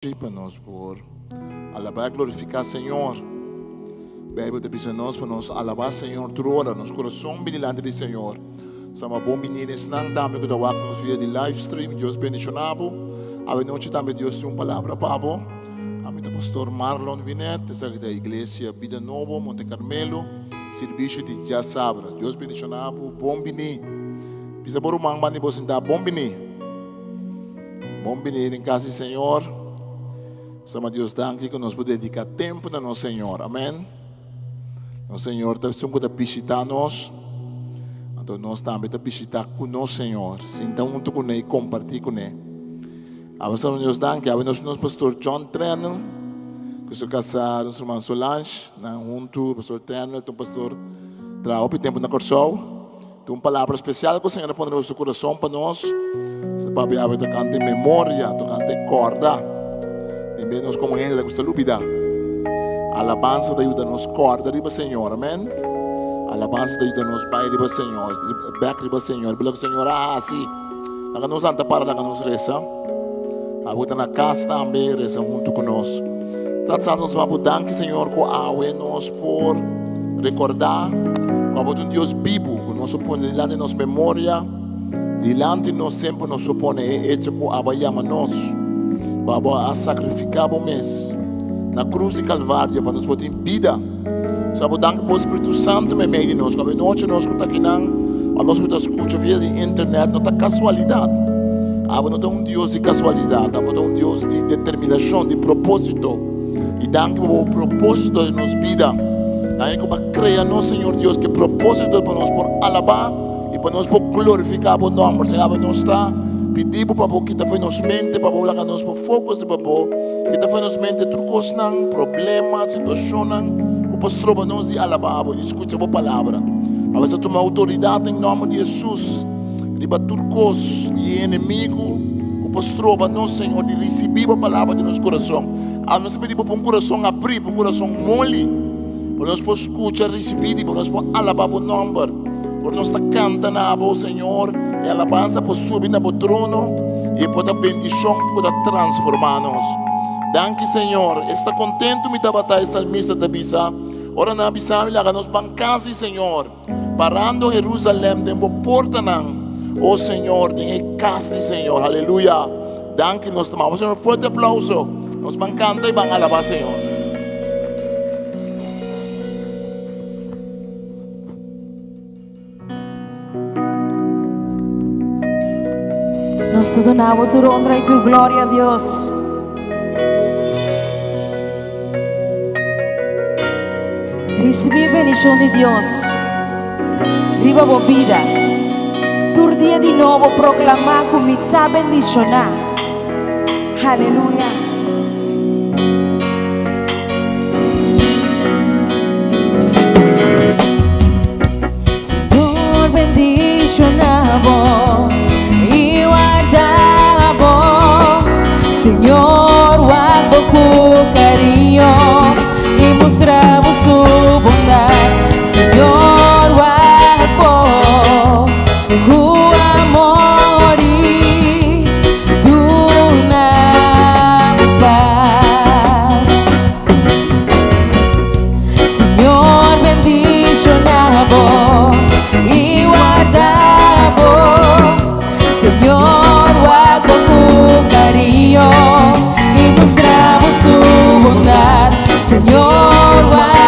Pa nos por alabá i glorifiká Señor. Beibel ta bisa nos pa nos alabá Señor tur ora, nos kurason bini dilanti di Señor. Sama bon bini esnan tambe ku ta wak nos via di live stream. Dios bendishoná bo. Awe nochi tambe Dios tin un palabra pa bo. Ami ta Pastor Marlon Winet, esaki ta Iglesia Bida Nobo, Monte Carmelo, sirbishi di djasabra. Dios bendishoná bo. Bon bini. Bisa bo ruman banda di bo sintá, bon bini. Bon bini den kas di Señor. Sama Dios danki ku nos por dediká tempu na nos Señor. Amen. Nos Señor ta esun ku ta bishitá nos. Anto nos tambe ta bishitá ku nos Señor. Sinta huntu kuné i kompartí kuné. Awe sama Dios danki. Awe nos nos pastor John Trennel ku su kasá nos ruman Solange. Nan huntu pastor Trennel ta un pastor traha hopi tempu na Kòrsou. Tin un palabra spesial ku Señor a pone riba su kurason pa nos. Se papia awe tokante memoria, tokante kòrda. Tin bes nos komo hende ta gusta lubidá. Alabansa ta yuda nos kòrda riba Señor, amen. Alabansa ta yuda nos bai riba Señor, bèk riba Señor, riba loke Señor a hasi. Laga nos lanta para, laga nos resa. Abo ta na kas tambe, resa huntu ku nos. Tata Santo, nos bo danki, Señor, ku awe nos por rekordá ku abo ta un Dios bibu, ku nos por pone dilanti nos memoria, dilanti nos semper nos por pone e echo ku abo a yama nos, ku abo a sakrifiká bo mes na krus di Kalvario pa nos por tin bida. So abo danki pa bo Spiritu Santo meimei di nos, ku awe nochi nos ku ta akinan, òf nos ku ta skucha via di internet, no ta kasualidat. Abo no ta un Dios di kasualidat, abo ta un Dios di determinashon, di propósito. I danki pa bo propósito den nos bida. Danki ku bo a krea nos, Señor Dios, ku e propósito pa nos por alabá i pa nos por glorifiká bo nòmber. Señor, abo nos ta pidi bo pa bo kita fo'i nos mente, pa bo laga nos por focus riba bo. Kita fo'i nos mente tur kosnan, problema, situashonnan ku por stroba nos di alabá bo i skucha bo palabra. Abo ta tuma outoridat den nòmber di Hesus riba tur kos di e enemigu ku por stroba nos, Señor, di risibí bo palabra den nos kurason. Abo nos ta pidi bo pa un kurason abrí, pa un kurason moli, pa nos por skucha, risibí di bo, pa nos por alabá bo nòmber. Ora nos ta kanta na bo, Señor, e alabansa por subi na bo trono i e por ta bendishon ku ta transformá nos. Danki, Señor. Esta kontentu mi tabata, e salmista ta bisa, ora nan a bisa mi, Laga nos ban kas di Señor, parando Herusalèm den bo portanan, o Señor, den e kas di Señor. Aleluya! Danki, nos ta mama Señor un fuerte aplauso. Nos ban kanta i ban alabá Señor. Nos ta duna bo tur honra i tur gloria, Dios. Risibí bendishon di Dios riba bo bida. Tur dia di nobo proklamá ku mi ta bendishoná. Aleluya. Señor bendiciona bo y guarda bo. Señor wak bo ku cariño y mustra bo su bondad. Señor wak bo ku amor y duna bo paz. Señor bendiciona bo y guarda bo. Señor wak bo ku cariño y mustra bo su bondad. Señor wak.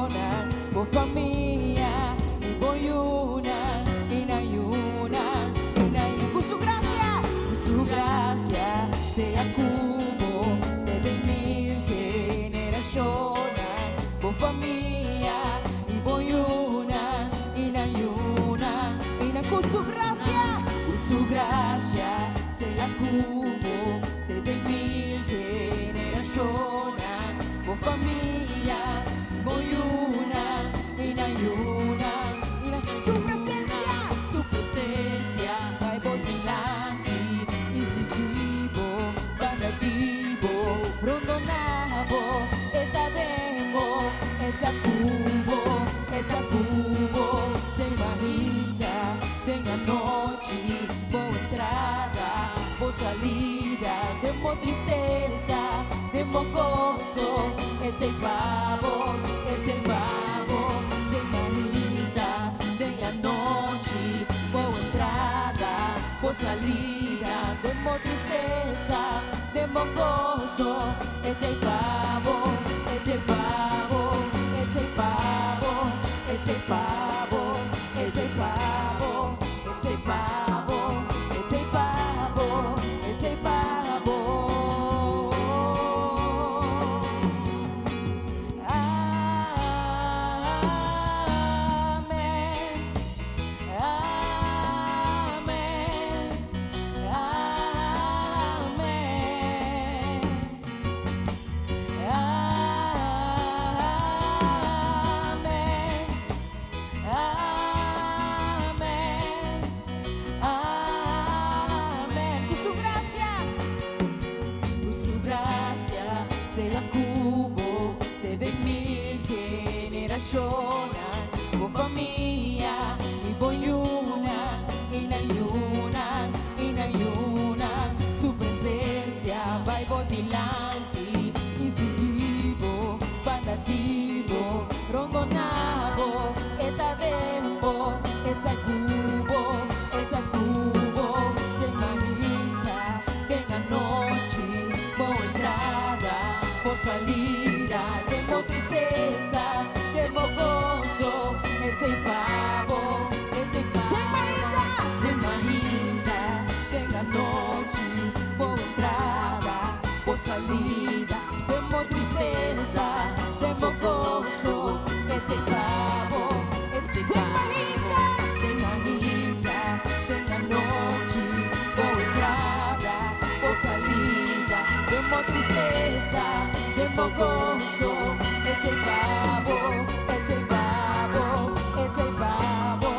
generashonnan, bo famia i bo yunan, i nan yunan, i nan yu. Ku su grasia, ku su grasia sea ku bo te den mil generashonnan, bo famia i bo yunan, i nan yunan, i nan. Ku su grasia, ku su grasia sea ku bo te den mil generashonnan, bo famia i bo yunan, i nan yunan, i nan. Su presensia, su presensia bai bo dilanti i sigui bo, banda di bo, rondona bo, e ta den bo, e ta ku bo, e ta ku bo, den mahita, den anochi, bo entrada, bo salida, den bo tristesa, den bo goso, e t'ei pa bo, e t'ei pa bo, den mahita, den anochi, bo entrada, bo salida, den bo tristesa, den bo goso, e t'ei pa bo, e t'ei pa bo, e t'ei pa bo, e t'ei pa bo, e t'ei pa bo, e t'ei pa bo, e t'ei pa bo, e t'ei pa bo. Amen. Amen. Amen. Amen. Amen. Amen. Ku su grasia, ku su grasia sea ku bo te den mil generashonnan, bo famia i bo yunan, i nan yunan, i nan yunan. Su presensia bai bo dilanti i sigui bo, banda di bo, rondona bo, e ta den bo, e ta ku bo, e ta ku bo, den mahita, den anochi, bo entrada, bo salida, den bo tristesa, den bo goso, e t'ei pa bo, e t'ei pa Den mahita, den mahita, den anochi, bo entrada, bo salida, den bo tristesa, den bo goso, e t'ei pa bo, e t'ei Den pa bo, mahita, den mahita, den anochi, bo entrada, bo salida, den bo tristesa, den bo goso, e t'ei pa bo, e t'ei pa bo, e t'ei pa bo,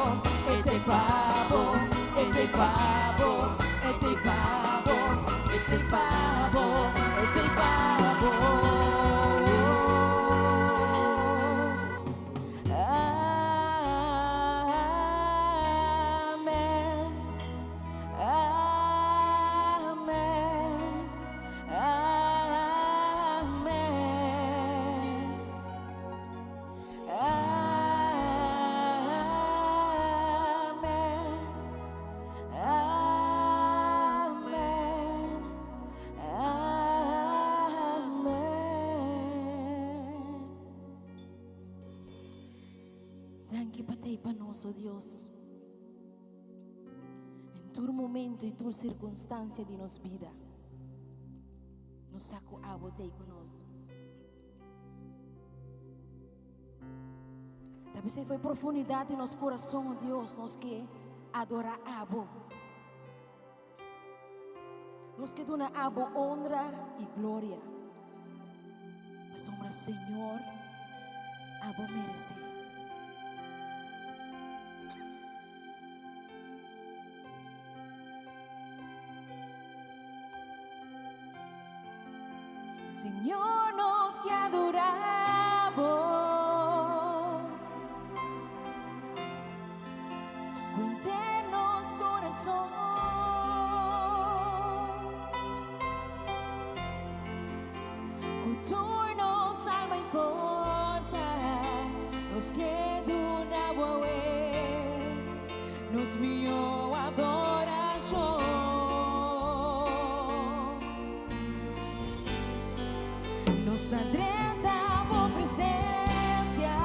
e t'ei pa bo, e t'ei pa bo, e t'ei pa bo, e t'ei pa bo, e t'ei pa bo. Amen. Amen. Amen. Amen. Amen. Amen. Danki pa t'ei pa nos, o Dios. Den tur momento i tur sirkunstansia di nos bida, nos sa ku abo t'ei ku nos. Ta p'esei for e profundidat di nos kurason, o Dios, nos ke adorá abo. Nos ke duna abo honra i gloria. Pasobra Señor, abo meresé. Señor, nos ke adorá bo. Ku henter nos kurason. Ku tur nos alma i forsa, nos ke duna bo awe nos mihó adorashon. Nos ta drenta bo presensia.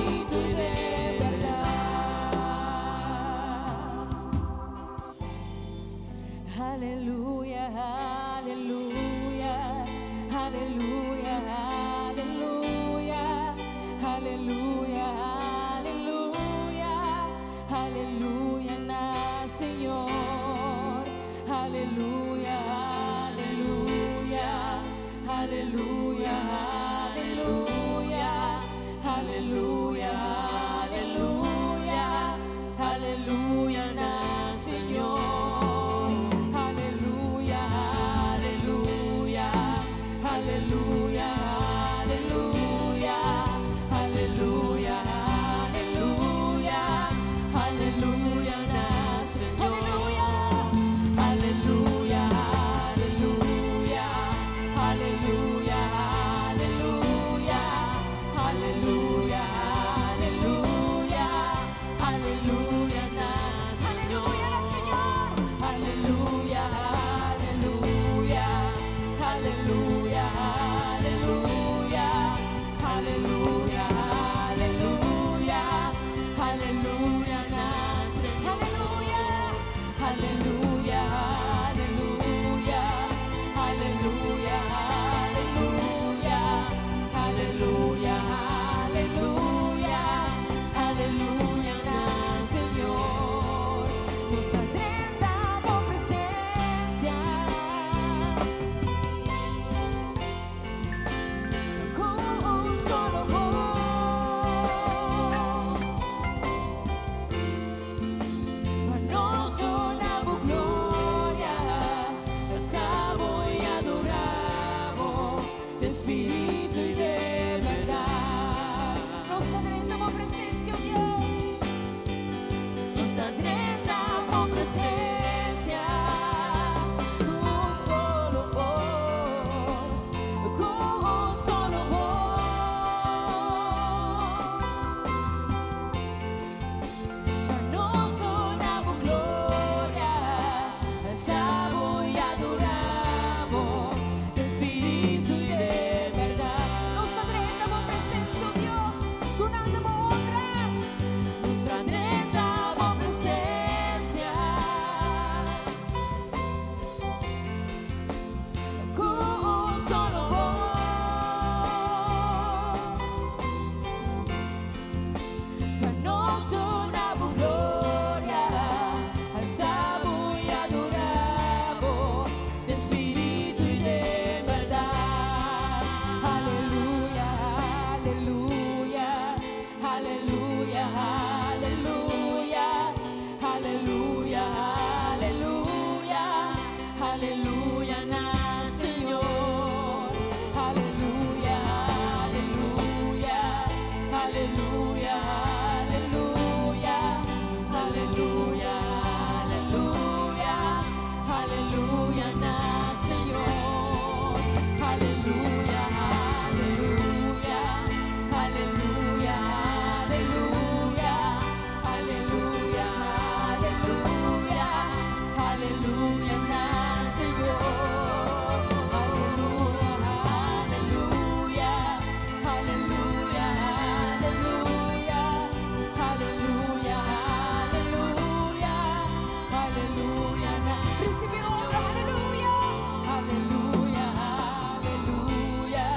Spiritu i den bèrdat. Aleluya, aleluya, aleluya, aleluya, aleluya, aleluya, aleluya na Señor. Aleluya, aleluya, aleluya, aleluya, aleluya, aleluya, aleluya na Señor. Aleluya, aleluya, aleluya, aleluya, aleluya, aleluya, aleluya na Señor. Aleluya, aleluya, aleluya, aleluya, aleluya, aleluya, aleluya na Señor. Aleluya, aleluya, aleluya, aleluya, aleluya, aleluya, aleluya na Señor. Aleluya, aleluya, aleluya, aleluya, aleluya, aleluya, aleluya na Señor. Nos ta drenta bo presensia ku un solo bos. Pa nos duna bo gloria, alsa bo i adorá bo, den spiritu i den bèrdat. Nos ta drenta bo presensia, oh Dios. Nos ta drenta bo presensia, ku un solo bos, ku un solo bos. Pa nos duna bo gloria, alsa bo i adorá bo, den spiritu i den bèrdat. Nos ta drenta bo presensia, oh Dios, dunando bo honra. Nos ta drenta bo presensia ku un solo bos. Pa nos duna bo gloria, alsa bo i adorá bo, den spiritu i den bèrdat. Aleluya, aleluya, aleluya, aleluya, aleluya, aleluya, aleluya na Señor. Aleluya, aleluya, aleluya, aleluya, aleluya, aleluya, aleluya na Señor. Aleluya, aleluya, aleluya, aleluya, aleluya, aleluya, aleluya na Señor. Aleluya, aleluya, aleluya, aleluya, aleluya, aleluya, aleluya na. Risibí honra, aleluya, aleluya, aleluya,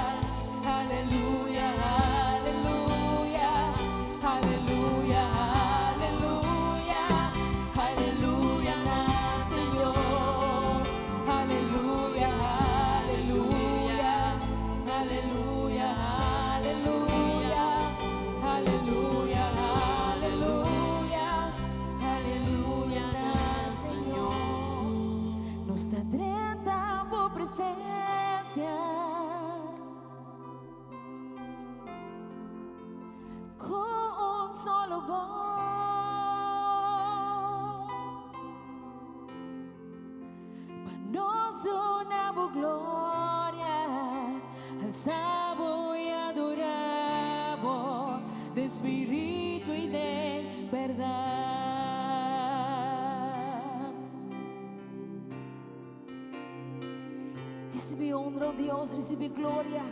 aleluya, aleluya, aleluya, aleluya, aleluya na Señor. Aleluya, aleluya, aleluya, aleluya, aleluya, aleluya, aleluya na Señor. Nos ta drenta bo presensia ku un solo bos. Pa nos duna bo gloria, alsa bo i adorá bo, den spiritu i den bèrdat. Risibí honra, oh Dios, risibí gloria.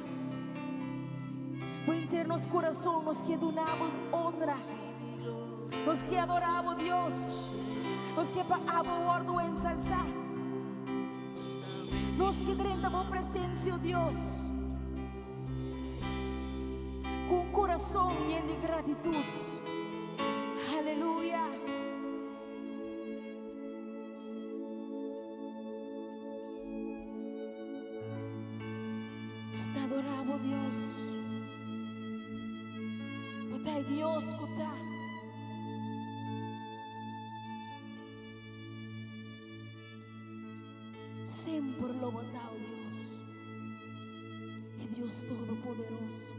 Bo interno. nos kurason nos ke duna bo honra. Nos ke adorá bo, Dios. Nos ke pa abo wòrdu ensalsá. Nos ke drenta bo presensia, o Dios, ku un kurason yen di gratitut. Aleluya. Nos ta adorá bo, Dios. Bo ta e Dios ku ta. Semper lo bo ta, o Dios, e Dios Todopoderoso.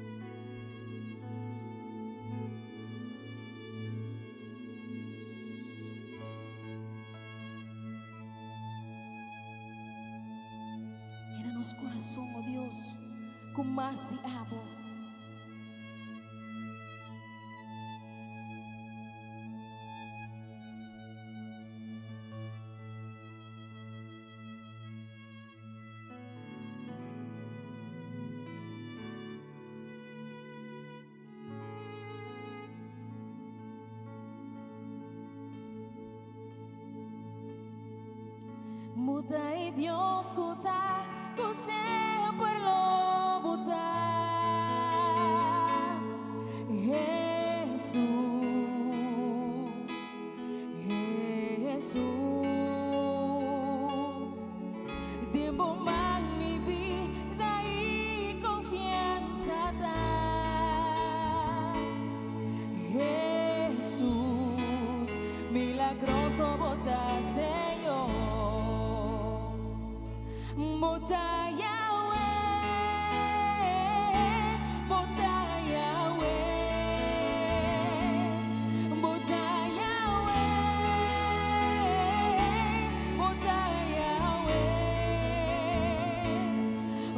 Yena nos corazón, oh Dios, cu mas di abo. Bo ta e Dios ku ta, ku semper lo bo ta. Hesus, Hesus. Den bo man mi bida i konfiansa ta. Hesus, milagroso bo ta, Señor. Bo ta Yahweh, bo ta Yahweh, bo ta Yahweh, bo ta Yahweh,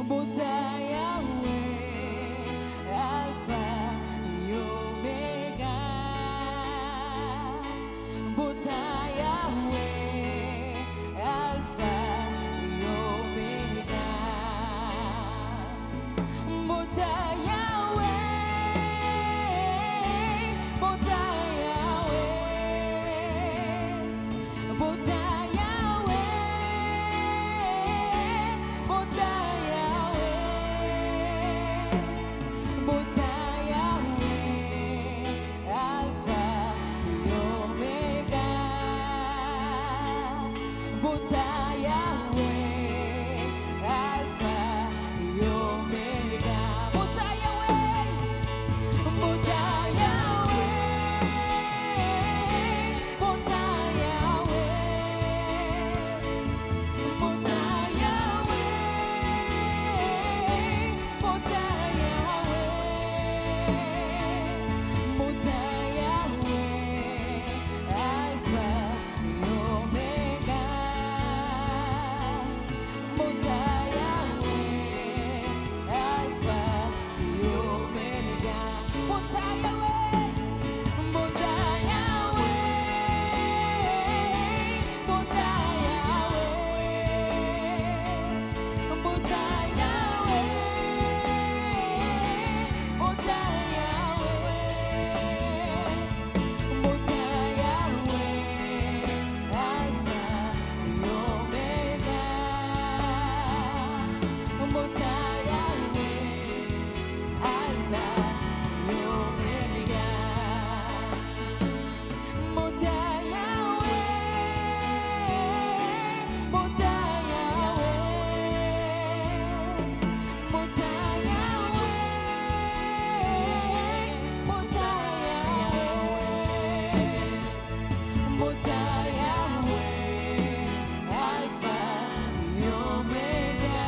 bo ta Yahweh, Alfa i Omega. Bo ta Yahweh, Alfa i Omega. Bo ta Yahweh, bo ta Yahweh, bo ta Yahweh, bo ta Yahweh, bo ta Yahweh, Alfa i Omega. Bo ta Yahweh, Alfa i Omega. Bo ta Yahweh, bo ta Yahweh, bo ta Yahweh, bo ta Yahweh, bo ta Yahweh, bo ta Yahweh, Alfa i Omega. Bo ta Yahweh, Alfa i Omega. Bo ta Yahweh, bo ta Yahweh, bo ta Yahweh, bo ta Yahweh, bo ta Yahweh, bo ta Yahweh, Alfa i Omega. Bo ta Yahweh, Alfa i Omega. Bo ta Yahweh, bo ta Yahweh, bo ta Yahweh, bo ta Yahweh, bo ta Yahweh, Alfa i Omega.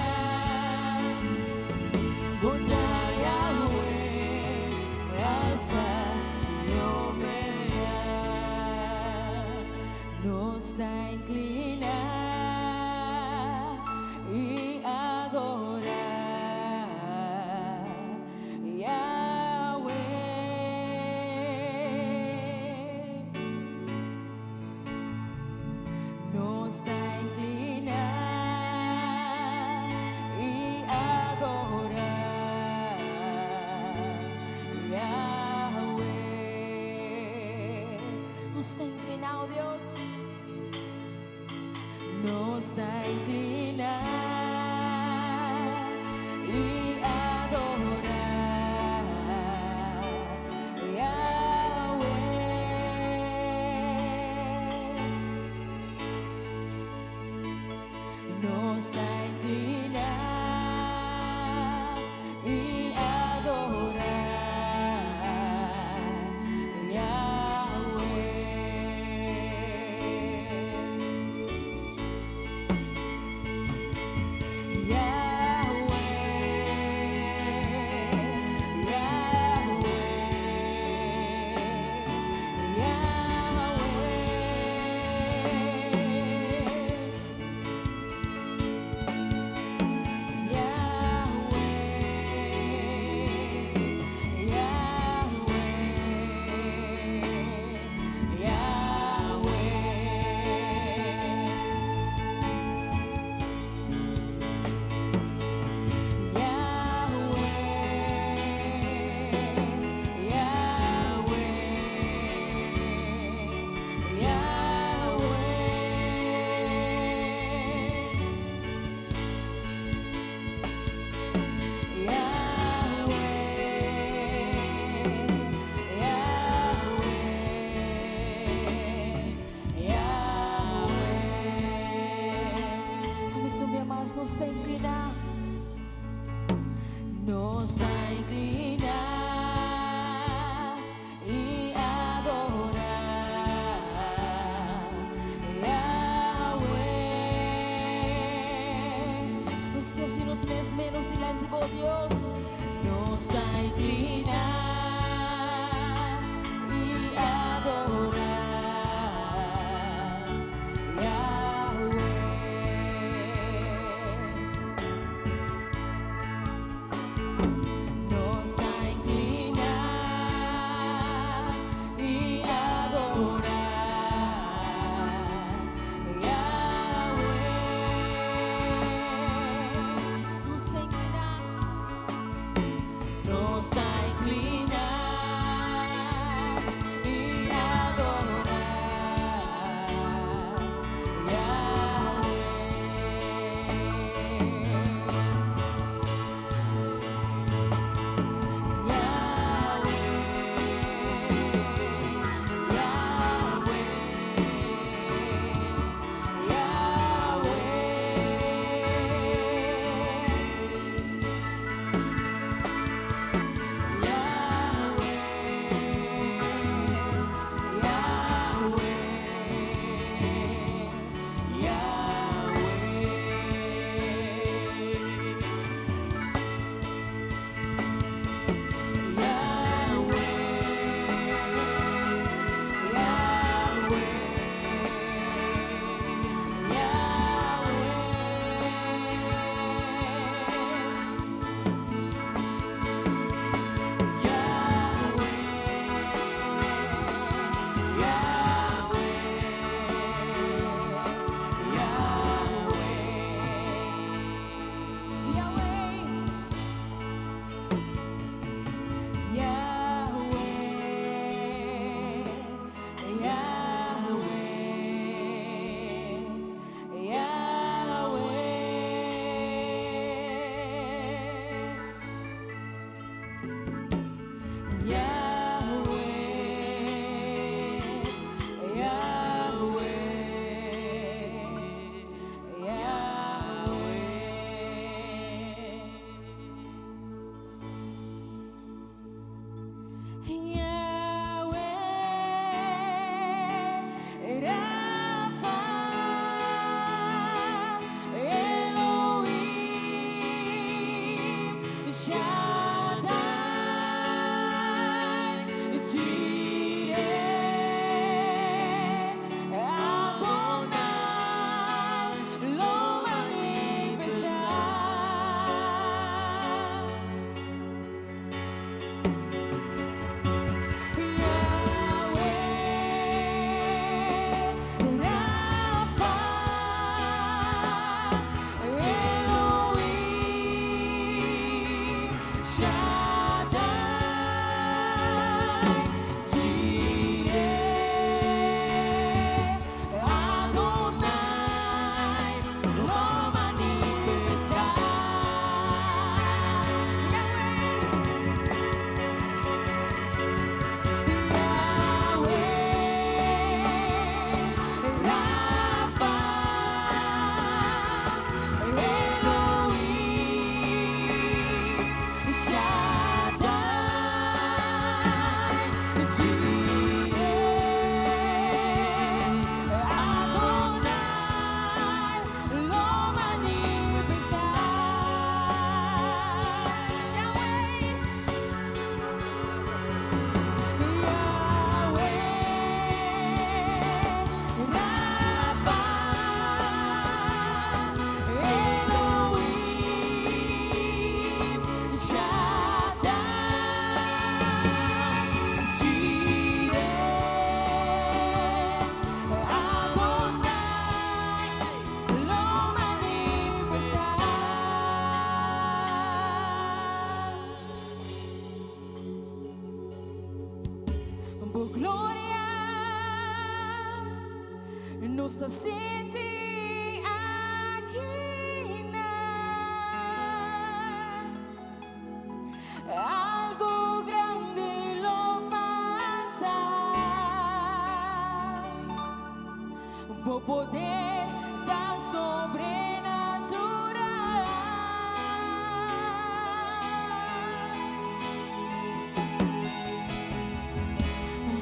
Bo ta Yahweh, Alfa i Omega. Nos ta inkliná i adorá Yahweh. Nos ta inkliná i adorá. Nos ta inkliná, o Dios. Nos ta inkliná i adorá Yahweh. Nos ta inkliná i adorá Yahweh. Yahweh, Yahweh, Yahweh. Yahweh, Yahweh, Yahweh. Yahweh, Yahweh, Yahweh. Yahweh, Yahweh, Yahweh. Kuminsá mas nos ta inkliná. Nos ta inkliná i adorá Yahweh. Nos ke hasi nos mes menos dilanti bo, Dios. Nos ta inkliná i adorá Yahweh. Nos ta inkliná i adorá Yahweh. Nos ta inkliná. Nos ta inkliná. Nos ta sinti aki nan. Algo grandi lo pasa. Bo poder ta sobrenatural.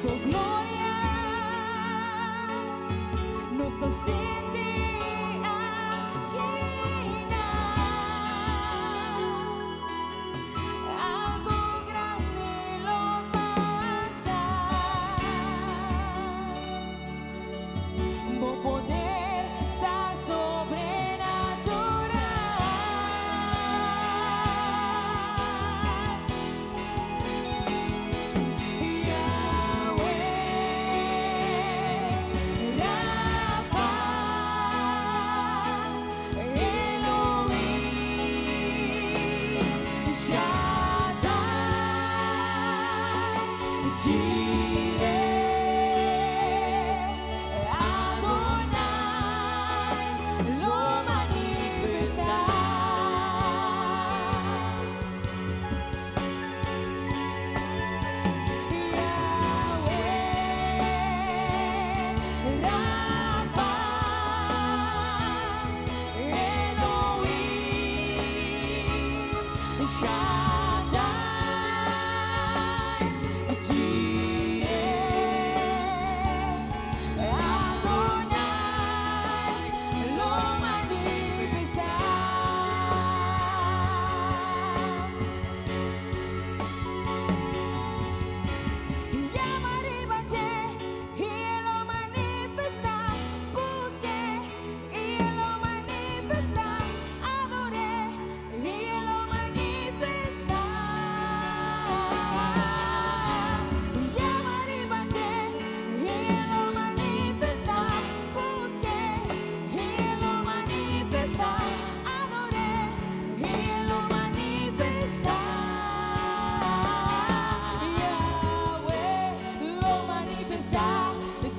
Bo gloria nos ta sinti aki nan. Algo grandi lo pasa. Bo poder ta sobrenatural. Yahweh Rafa, Elohim Shaddai, Jireh, Adonai lo manifestá. Yahweh Rafa, Elohim Shaddai, Jireh, Adonai lo manifestá. Yama riba dje i e lo manifestá. Busk'é i e lo manifestá. Ador'é i e lo manifestá. Yama riba dje i e lo manifestá. Busk'é i e lo manifestá. Ador'é i e lo manifestá. Yahweh lo manifestá.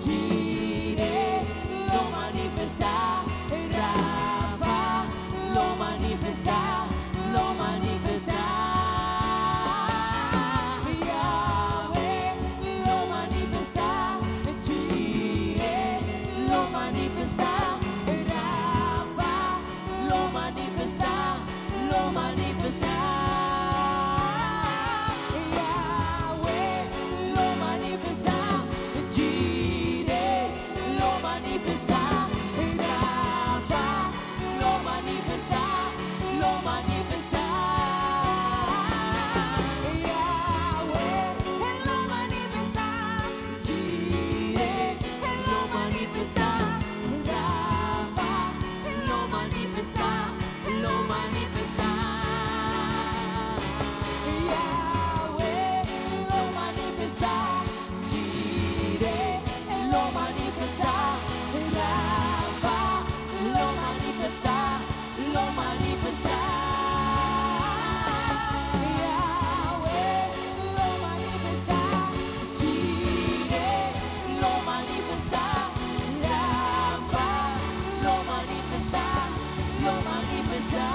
Jireh lo manifestá. Rafa lo manifestá. Lo manifestá. Yahweh lo manifestá. Jireh lo manifestá. Rafa lo manifestá. Lo manifestá. Yahweh lo manifestá. Jireh lo manifestá. Rafa lo manifestá. Lo manifestá. Yahweh lo manifestá. Jireh lo manifestá. Rafa lo manifestá. Lo manifestá. Yahweh lo manifestá. Jireh lo manifestá. Rafa lo manifestá. Lo manifestá. Yahweh lo manifestá. Jireh lo manifestá. Rafa lo manifestá. Lo manifestá.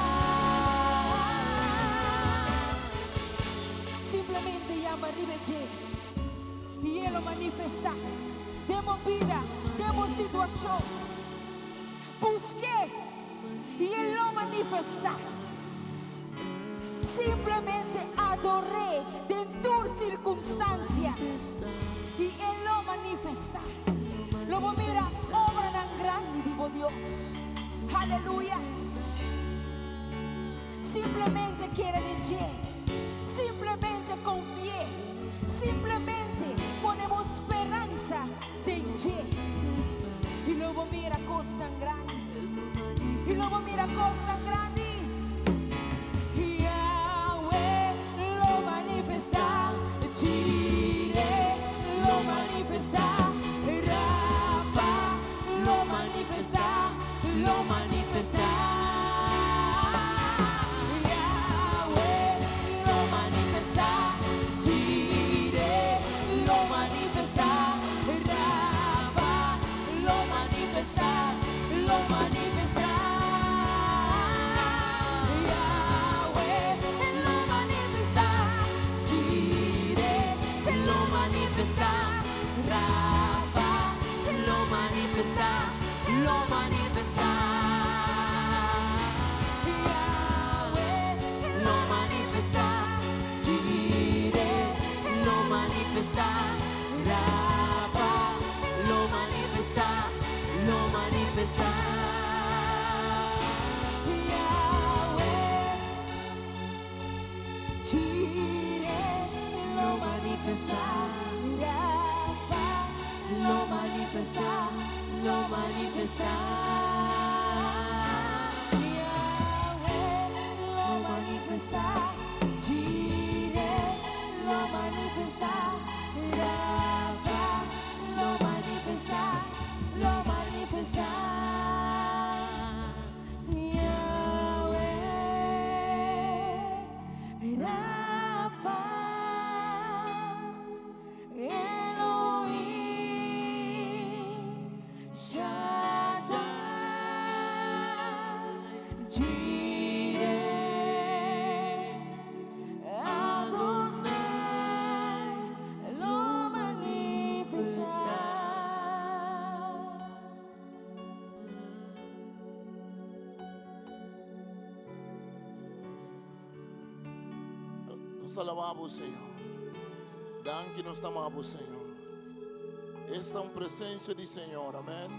Simplemente yama riba dje i e lo manifestá. Den bo bida, den bo situashon. Busk'é i e lo manifestá. Simplemente ador'é den tur sirkunstansia i e lo manifestá. Lo bo mira obranan grandi di Dios. Aleluya. Simplemente kere den dje. Simplemente konfia. Simplemente pone speransa den dje. I lo bo mira kosnan grandi. I lo bo mira kosnan grandi. Yahweh lo manifestá. Jireh lo manifestá. Rafa lo manifestá. Lo manifestá. Yahweh lo manifestá. Jireh lo manifestá. Rafa lo manifestá. manifestá. Yahweh lo manifestá. Jireh lo manifestá. Rafa lo manifestá. Lo manifestá. Yahweh Rafa Elohim Shaddai Jireh Adonai lo manifestá. Nos alabá bo, Señor. Danki nos ta ama bo, Señor. Esta un presencia di Señor, amén.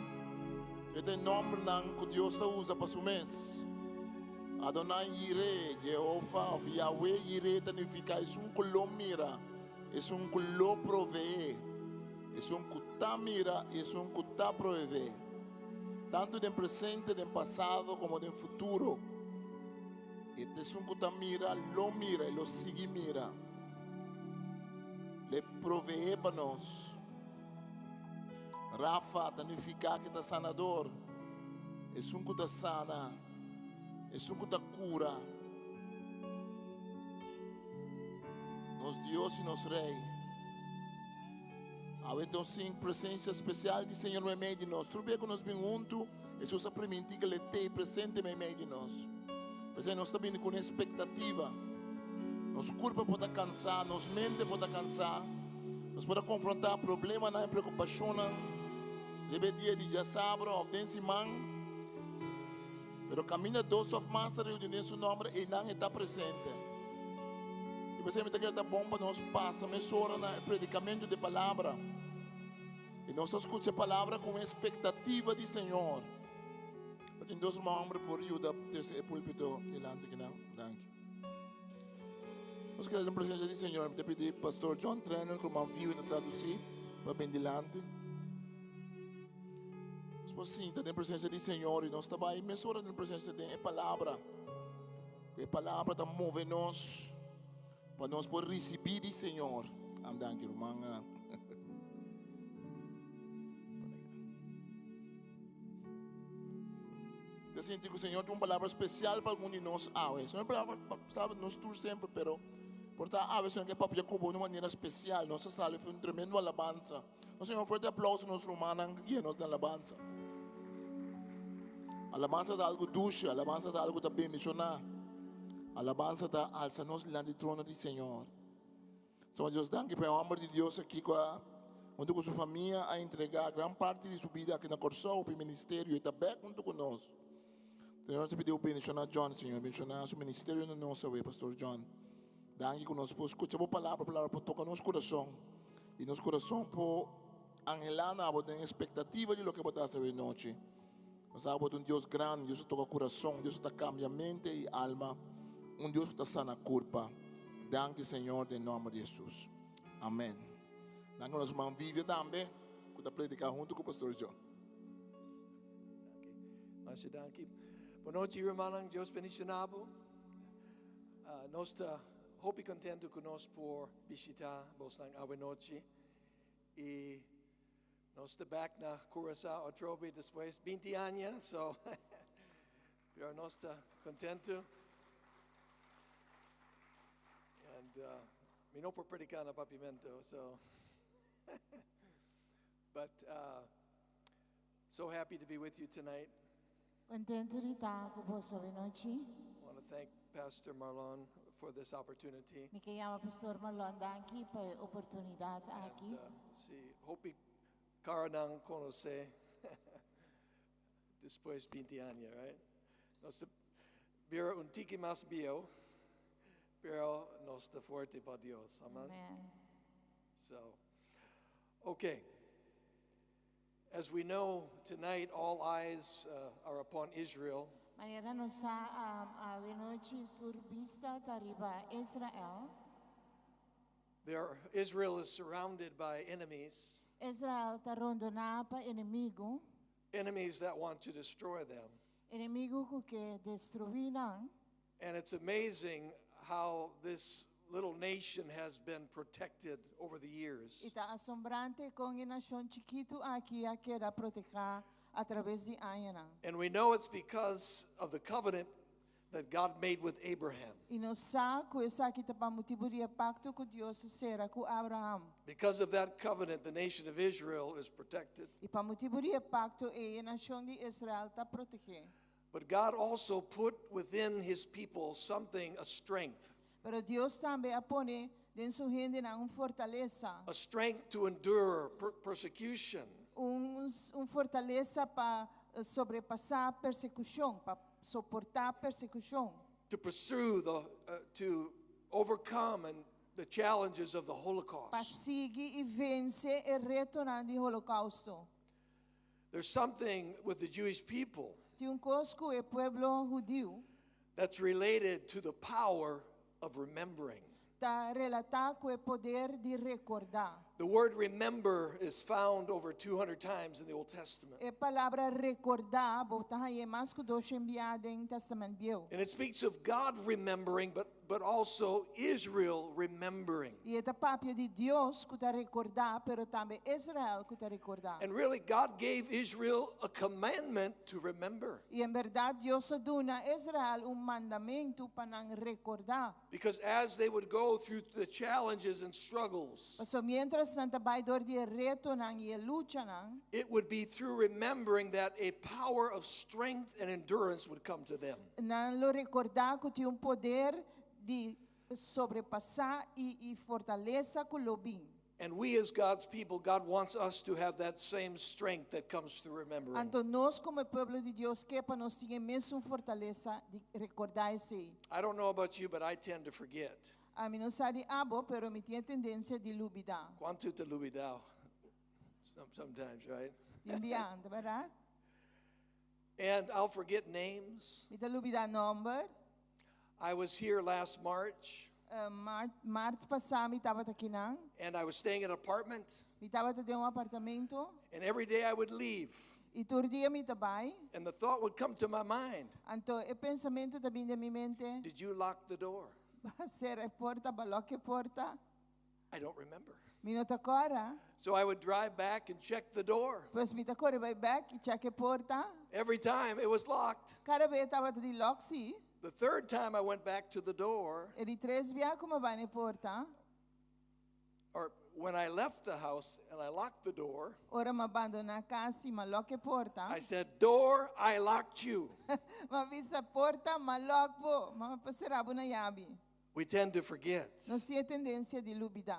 E ta e nombernan cu Dios ta usa pa su mes. Adonai Jireh, Jehovah of Yahweh Jireh ta nifica esun cu lo mira, esun cu lo provee, esun cu ta mira y esun cu ta provee. Tanto den presente, den pasado como den futuro. E ta esun ku ta mira, lo mira i lo sigui mira. Lo e proveé pa nos. Rafa ta nifiká ku e ta sanador, esun ku ta sana, esun ku ta kura. Nos Dios i nos Rei. Awe nos tin presensia spesial di Señor meimei di nos. Tur bia ku nos bin huntu, Hesus a primintí ku el e t'ei presente meimei di nos. P'esei nos ta bini ku un espektativa. Nos kurpa por ta kansá, nos mente por ta kansá, nos por a konfrontá problemanan i preokupashonnan riba e dia di djasabra òf den siman, pero kaminda dos òf mas ta reuní den su nòmber, einan e ta presente. I p'esei mi ta kere ta bon pa nos pasa mesora na e predikamentu di e palabra. I nos a skucha e palabra ku un espektativa di Señor. Ta tin dos ruman hòmber por yuda trese e púlpito dilanti kinan. Danki. Nos keda den presensia di Señor. Mi ta pidi Pastor John Trenner ku ruman Vivi ta tradusí pa bin dilanti. Nos por sinta den presensia di Señor i nos ta bai mesora den presensia den e palabra. Ku e palabra ta move nos pa nos por risibí di Señor. Am danki ruman. Ta sinti ku Señor tin un palabra spesial pa algun di nos awe. Señor palabra sabe nos tur semper, pero por ta awe Señor ke papia ku bo di un manera spesial. Nos a sali for un tremendo alabansa. Nos Señor un fuerte aplauso nos rumannan ku guia nos den alabansa. Alabansa ta algu dushi, alabansa ta algu ta bendishoná. Alabansa ta alsa nos dilanti trono di Señor. Señor Dios, danki pa e homber di Dios aki ku a huntu ku su famia a entrega gran parti di su bida aki na Kòrsou pa e ministerio i ta bèk huntu ku nos. Señor, nos ta pidi bo bendishoná John, Señor, bendishoná su ministerio na nos awe, Pastor John. Danki ku nos por skucha bo palabra, palabra por toka nos kurason i nos kurason por anhelá na bo den espektativa di loke bo ta hasi awe nochi. Nos sa bo ta un Dios grandi, Dios ku ta toka kurason, Dios ku ta kambia mente i alma, un Dios ku ta sana kurpa. Danki Señor den nòmber di Hesus. Amen. Danki nos ruman Vivia tambe ku ta prediká huntu ku Pastor John. Danki. Masha danki. Bon nochi rumannan, Dios bendiciona bo. Uh, nos ta hopi contento cu nos por bishita bosnan awe nochi. Y Nos ta back na Curaçao atrobe despues 20 aña, so pero nos ta contento. And mi no por predica na Papiamento, so but so happy to be with you tonight. Contento di ta cu boso awe nochi. I want to thank Pastor Marlon for this opportunity. Mi ke yama Pastor Marlon danki pa e oportunidad aki. And si hopi caranan conoce despues 20 aña, right? Nos ta bira un tiki mas bieu, pero nos ta fuerte pa Dios. Amen. Amen. So, okay. As we know, tonight all eyes are upon Israel. Manera nos sa, awe nochi tur bista ta riba Israel. There, Israel is surrounded by enemies. Israel ta rondoná pa enemigu. Enemies that want to destroy them. Enemigu ku ke destruí nan. And it's amazing how this little nation has been protected over the years. I ta asombrante kon e nashon chikitu aki a keda protehá atraves di añanan. And we know it's because of the covenant that God made with Abraham. I nos sa ku esaki ta pa motibu di e pakto ku Dios a sera ku Abraham. Because of that covenant, the nation of Israel is protected. I pa motibu di e pakto ei, e nashon di Israel ta protehé. But God also put within his people something, a strength. Pero Dios tambe a pone den su hendenan un fortalesa. A strength to endure per persecution. Un, un fortalesa pa eh, sobrepasá persekushon, pa soportá persekushon. To pursue the, uh, to overcome and the challenges of the Holocaust. Pa sigui i vense e retonan di Holokousto. There's something with the Jewish people Tin un kos ku e pueblo hudiu that's related to the power of remembering. ta relatá ku e poder di rekordá. The word remember is found over 200 times in the Old Testament. E palabra rekordá bo ta hañ'é mas ku 200 biaha den Tèstamènt Bieu. And it speaks of God remembering, but, but also Israel remembering. I e ta papia di Dios ku ta rekordá, pero tambe Israel ku ta rekordá. And really, God gave Israel a commandment to remember. I en bèrdat Dios a duna Israel un mandamentu pa nan rekordá. Because as they would go through the challenges and struggles, Pasobra miéntras nan ta bai dor di e retonan i e luchanan, it would be through remembering that a power of strength and endurance would come to them. Nan lo rekordá ku tin un poder di sobrepasá i i fortalesa ku lo bin. And we as God's people, God wants us to have that same strength that comes through remembering. Anto nos komo e pueblo di Dios ke pa nos tin e mesun fortalesa di rekordá esei. I don't know about you, but I tend to forget. Ami no sa di abo, pero mi tin e tendensia di lubidá. Kuantu ta lubidá? Sometimes, right? Tin biaha, bèrdat? And I'll forget names. Mi ta lubidá nòmber. I was here last March. Mart, mart pasá mi tabata akinan. And I was staying in an apartment. Mi tabata den un apartamento. And every day I would leave. I tur dia mi ta bai. And the thought would come to my mind. Anto e pensamentu ta bin den mi mente. Did you lock the door? B'a sera e porta, b'a lòk e porta. I don't remember. Mi no ta kòrda. So I would drive back and check the door. Pues mi ta kore bai bèk i chèk e porta. Every time it was locked. Kada bes e tabata di lòk, sí. The third time I went back to the door. E di tres bia ku mi a bai na e porta. Or when I left the house and I locked the door. Ora mi a bandoná kas i mi a lòk e porta. I said, Door, I locked you. Mi a bisa, Porta, mi a lòk bo. Mi a sera bo na yabi. We tend to forget. Nos tin e tendensia di lubidá.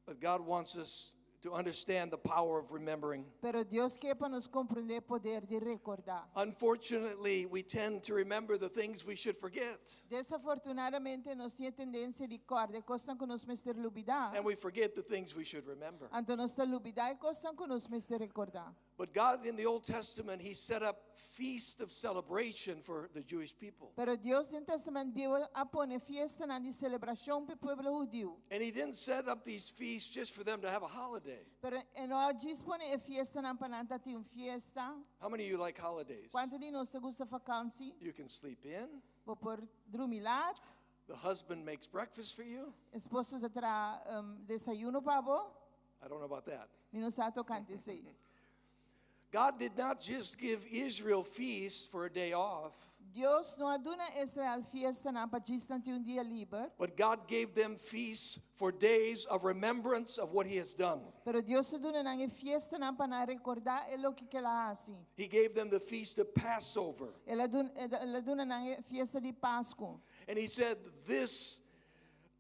But God wants us to understand the power of remembering. Pero Dios ke pa nos komprendé e poder di rekordá. Unfortunately, we tend to remember the things we should forget. Desafortunadamente, nos tin e tendensia di kòrda e kosnan ku nos mester lubidá. And we forget the things we should remember. Anto nos ta lubidá e kosnan ku nos mester rekordá. But God in the Old Testament, He set up feast of celebration for the Jewish people. Pero Dios den Testament Bieu a pone fiestanan di selebrashon pa e pueblo hudiu. And He didn't set up these feasts just for them to have a holiday. Pero e no a djis pone e fiestanan pa nan ta tin un fiesta. How many of you like holidays? Kuantu di nos ta gusta fakansi? You can sleep in. Bo por drumi lat. The husband makes breakfast for you. Esposo ta traha desayuno pa bo. I don't know about that. Mi no sa tokante esei. God did not just give Israel feasts for a day off. Dios no a duna Israel fiestanan pa djis nan tin un dia liber. But God gave them feasts for days of remembrance of what he has done. Pero Dios a duna nan e fiestanan pa nan rekordá e loke ku el a hasi. He gave them the feast of Passover. El a el a duna nan e fiesta di Pasku. And he said, This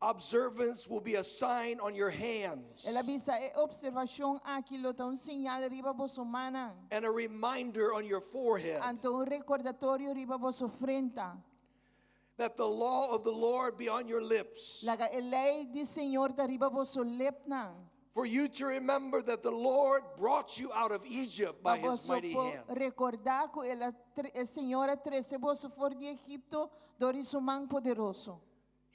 observance will be a sign on your hands. El a bisa, E observashon aki lo ta un señal riba boso mannan. And a reminder on your forehead. Anto un rekordatorio riba boso frenta. That the law of the Lord be on your lips. Laga e lei di Señor ta riba boso lepnan. For you to remember that the Lord brought you out of Egypt by Pa his boso mighty por hand. rekordá ku el a e Señor a trese boso for di Egipto dor di su man poderoso.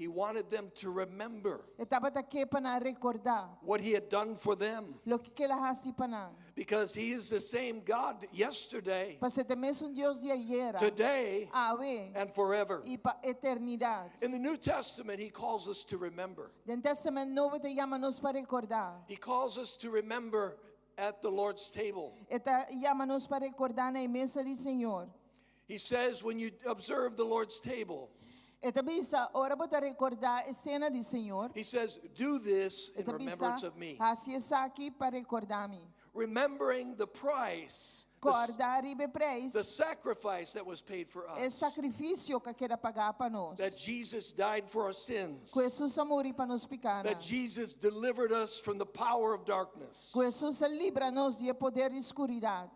He wanted them to remember E tabata ke pa nan rekordá what he had done for them loke el a hasi pa nan. because he is the same God yesterday, Pasobra e ta e mesun Dios di ayera, today, awe and forever. i pa eternidat. In the New Testament, he calls us to remember. Den Tèstamènt Nobo e ta yama nos pa rekordá. He calls us to remember at the Lord's table. E ta yama nos pa rekordá na e mesa di Señor. He says, when you observe the Lord's table, E ta bisa, ora bo ta rekordá e sena di Señor, he says, do this e in ta bisa, remembrance of me. hasi esaki pa rekordá mi. Remembering the price, the, Kòrda riba e preis, the sacrifice that was paid for e us. sakrifisio ku a keda pagá pa nos. That Jesus died for our sins. Ku Hesus a muri pa nos pikánan. That Jesus delivered us from the power of darkness. Ku Hesus a libra nos di e poder di skuridat.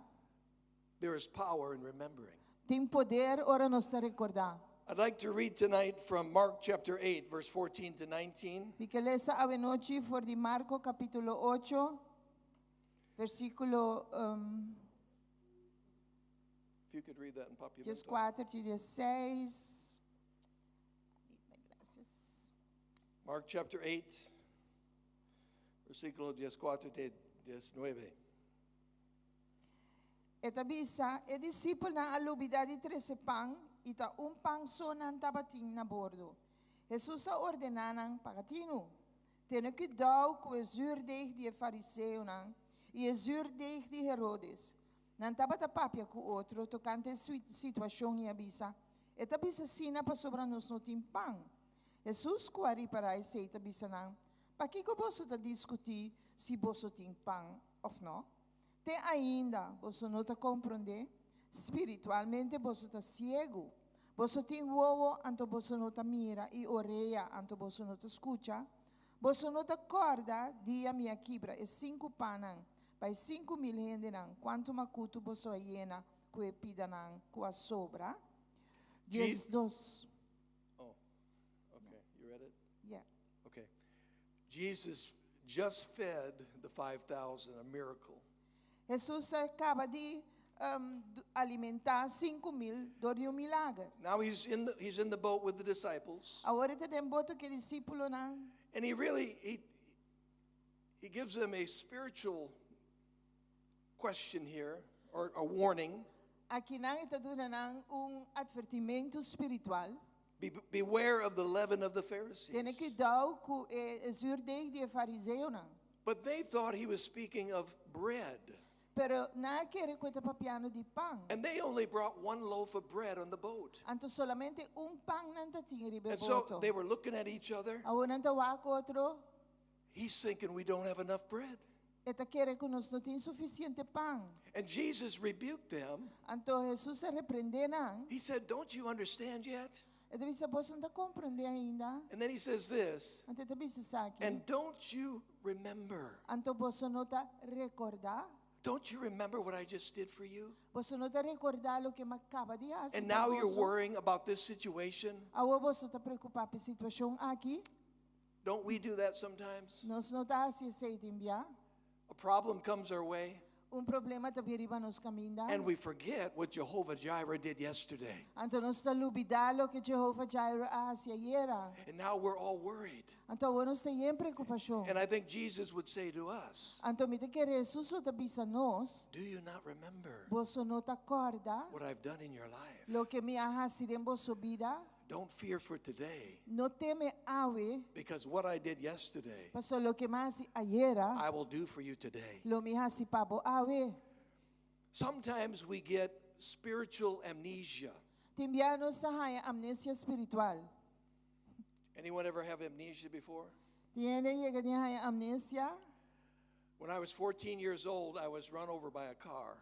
There is power in remembering. Tin poder ora nos ta rekordá. I'd like to read tonight from Mark chapter 8, verse 14 to 19. Mi ke lesa awe nochi for di Marko kapítulo 8, versíkulo um, If you could read that in Papiamento. 14 te 16. Gracias. Mark chapter 8, versículo 14 te 19. E ta bisa, e disipelnan a lubidá di trese pan, i ta un pan so nan tabatin na bordo. Hesus a ordená nan, Paga tinu, tene kuidou ku e zürdeg di e fariseonan i e zürdeg di Herodes. Nan tabata papia ku otro tokante e situashon i a bisa, E ta bisa asina pasobra nos no tin pan. Hesus ku a ripará esei ta bisa nan, Pakiko boso ta diskutí si boso tin pan òf nò? Te ainda boso no ta komprondé? Spiritualmente boso ta siegu. Boso tin wowo, anto boso no ta mira, i orea, anto boso no ta skucha? Boso no ta kòrda dia mi a kibra e sinku pannan pa e 5000 hendenan, kuantu makutu boso a yena ku e pidanan ku a sobra? 12. Oh, okay. You read it? Yeah. Okay. Jesus just fed the 5,000, a miracle. Hesus a kaba di alimentá 5000 dor di un milager. Now he's in the boat with the disciples. Awor e ta den boto ku e disípulonan. And he really, he gives them a spiritual question here, or a warning. Akinan e ta duna nan un atvertimentu spiritual. Beware of the leaven of the Tene Pharisees. kuidou ku e zuurdeeg di e fariseonan. But they thought he was speaking of bread. Pero nan a kere ku e ta papiando di pan. And they only brought one loaf of bread on the boat. Anto solamente un pan nan tatin riba e And so boto. they were looking at each other. Awor nan ta wak otro. He's thinking we don't have enough bread. E ta kere ku nos no tin sufisiente pan. And Jesus rebuked them. Anto Hesus a reprendé nan. He said, Don't you understand yet? E ta bisa, Boso no ta komprendé ainda? And then he says this, Anto e ta bisa esaki. And don't you remember? Anto boso no ta rekordá? Don't you remember what I just did for you? Boso no ta rekordá loke m'a kaba di hasi And pa now you're boso? worrying about this situation? Awor boso ta preokupá pa e situashon aki? Don't we do that sometimes? Nos no ta hasi esei tin bia. A problem comes our way, Un problema ta bin riba nos kaminda. and we forget what Jehovah Jireh did yesterday. Anto nos ta lubidá loke Jehovah Jireh a hasi ayera. And now we're all worried. Anto awor nos ta yen preokupashon. And I think Jesus would say to us, Anto mi ta kere Hesus lo ta bisa nos, Do you not remember Boso no ta kòrda what I've done in your life? loke mi a hasi den boso bida? Don't fear for today, No teme awe, because what I did yesterday, paso loke m'a hasi ayera, I will do for you today. lo mi hasi pa bo awe. Sometimes we get spiritual amnesia. Tin bia nos ta haña amnesia spiritual. Anyone ever have amnesia before? Tin hende yega di haña amnesia? When I was 14 years old, I was run over by a car.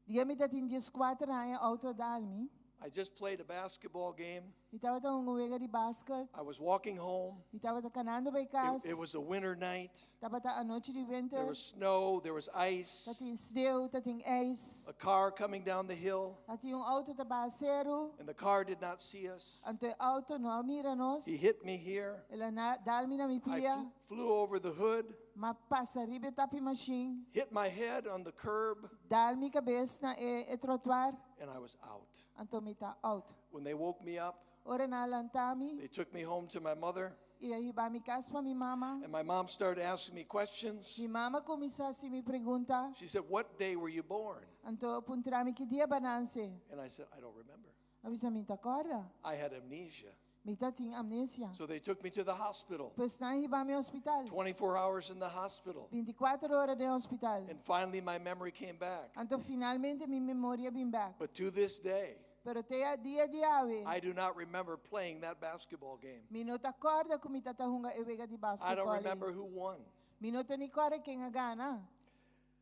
Dia mi tatin 14 aña, outo a dal mi. I just played a basketball game. Mi tabata hunga un wega di basket. I was walking home. Mi tabata kanando bai kas. It, it was a winter night. Tabata anochi di winter. There was snow, there was ice. Tatin sneeuw, tatin ijs. A car coming down the hill. Tatin un auto ta baha seru. And the car did not see us. Anto e auto no a mira nos. He hit me here. El a dal mi na mi I pia. flew over the hood. M'a pasa riba e tapi mashin. Hit my head on the curb. Dal mi kabes na e, e trottoir. And I was out. Anto mi ta out. When they woke me up, Ora nan a lanta mi they took me home to my mother, i a hiba mi kas pa mi mama. and my mom started asking me questions. Mi mama kuminsá hasi mi pregunta. She said, What day were you born? Anto el a puntra mi ki dia b'a nase. And I said, I don't remember. A bisa mi n'ta kòrda. I had amnesia. Mi tatin amnesia. So they took me to the hospital. Pues nan a hiba mi hospital. 24 hours in the hospital. 24 ora den hospital. And finally, my memory came back. Anto finalmente mi memoria a bin bèk. But to this day, Pero te dia di awe, I do not remember playing that basketball game. mi no ta kòrda ku mi tata hunga e wega di I don't basketball. ei. remember who won. Mi no ta ni kòrda ken a gana.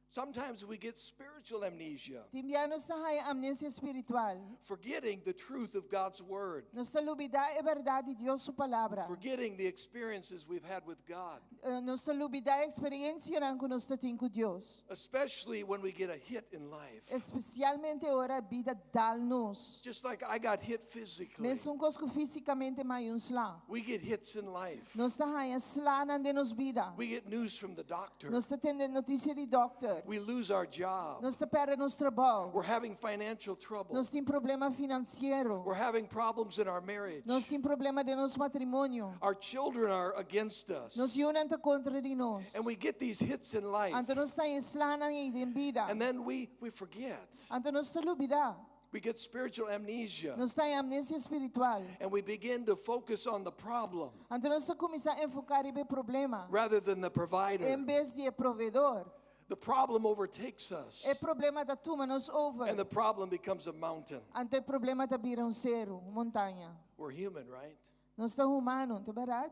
Sometimes we get spiritual amnesia, Tin bia nos ta haña amnesia spiritual. forgetting the truth of God's word, Nos ta lubidá e bèrdat di Dios su palabra. forgetting the experiences we've had with God, Eh, Nos ta lubidá e eksperensianan ku nos tin ku Dios. especially when we get a hit in life. Espesialmente ora bida dal nos. Just like I got hit physically, Mesun kos ku físikamente m'a haña un sla. we get hits in life. Nos ta haña slanan den nos bida. We get news from the doctor. Nos ta tende notisia di dòkter. We lose our job. Nos ta pèrdè nos trabou. We're having financial trouble. Nos tin problema finansiero. We're having problems in our marriage. Nos tin problema den nos matrimonio. Our children are against Nos us. yunan ta kontra di nos. And we get these hits in life. Anto nos ta haña slanan ei den bida. And then we forget. Anto nos ta lubidá. We get spiritual amnesia. Nos ta haña amnesia spiritual. And we begin to focus on the problem Anto nos ta kuminsá enfoká riba e problema. rather than the provider. En bes di e proveedor. The problem overtakes us. E problema ta tuma nos over. And the problem becomes a mountain. Anto e problema ta bira un seru, un montaña. We're human, right? Nos ta humano, ta bèrdat?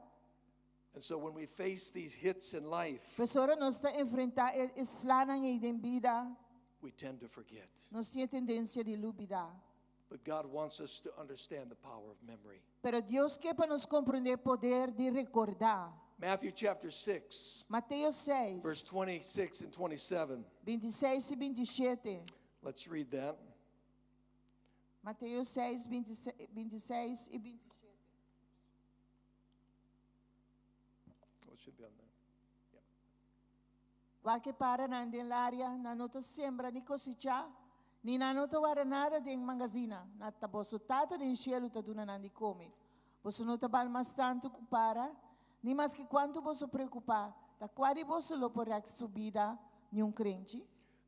And so when we face these hits in life, Pues ora nos ta enfrentá e, e slanan ei den bida, we tend to forget. nos tin tendensia di lubidá. But God wants us to understand the power of memory. Pero Dios ke pa nos komprondé poder di rekordá. Matthew chapter 6, Mateo 6, verse 26 and 27. 26 i 27. Let's read that. Mateo 6, 26 26 i 27. Oh, it should be on there. Wak e paranan den laria, nan no ta sembra ni kosechá, ni nan no ta warda nada den mangasina, ma ta boso Tata den shelu ta duna nan di kome. Boso no ta bal mas tantu ku para, ni maske kuantu boso preokupá, ta kua di boso lo por rèk su bida niun krenchi?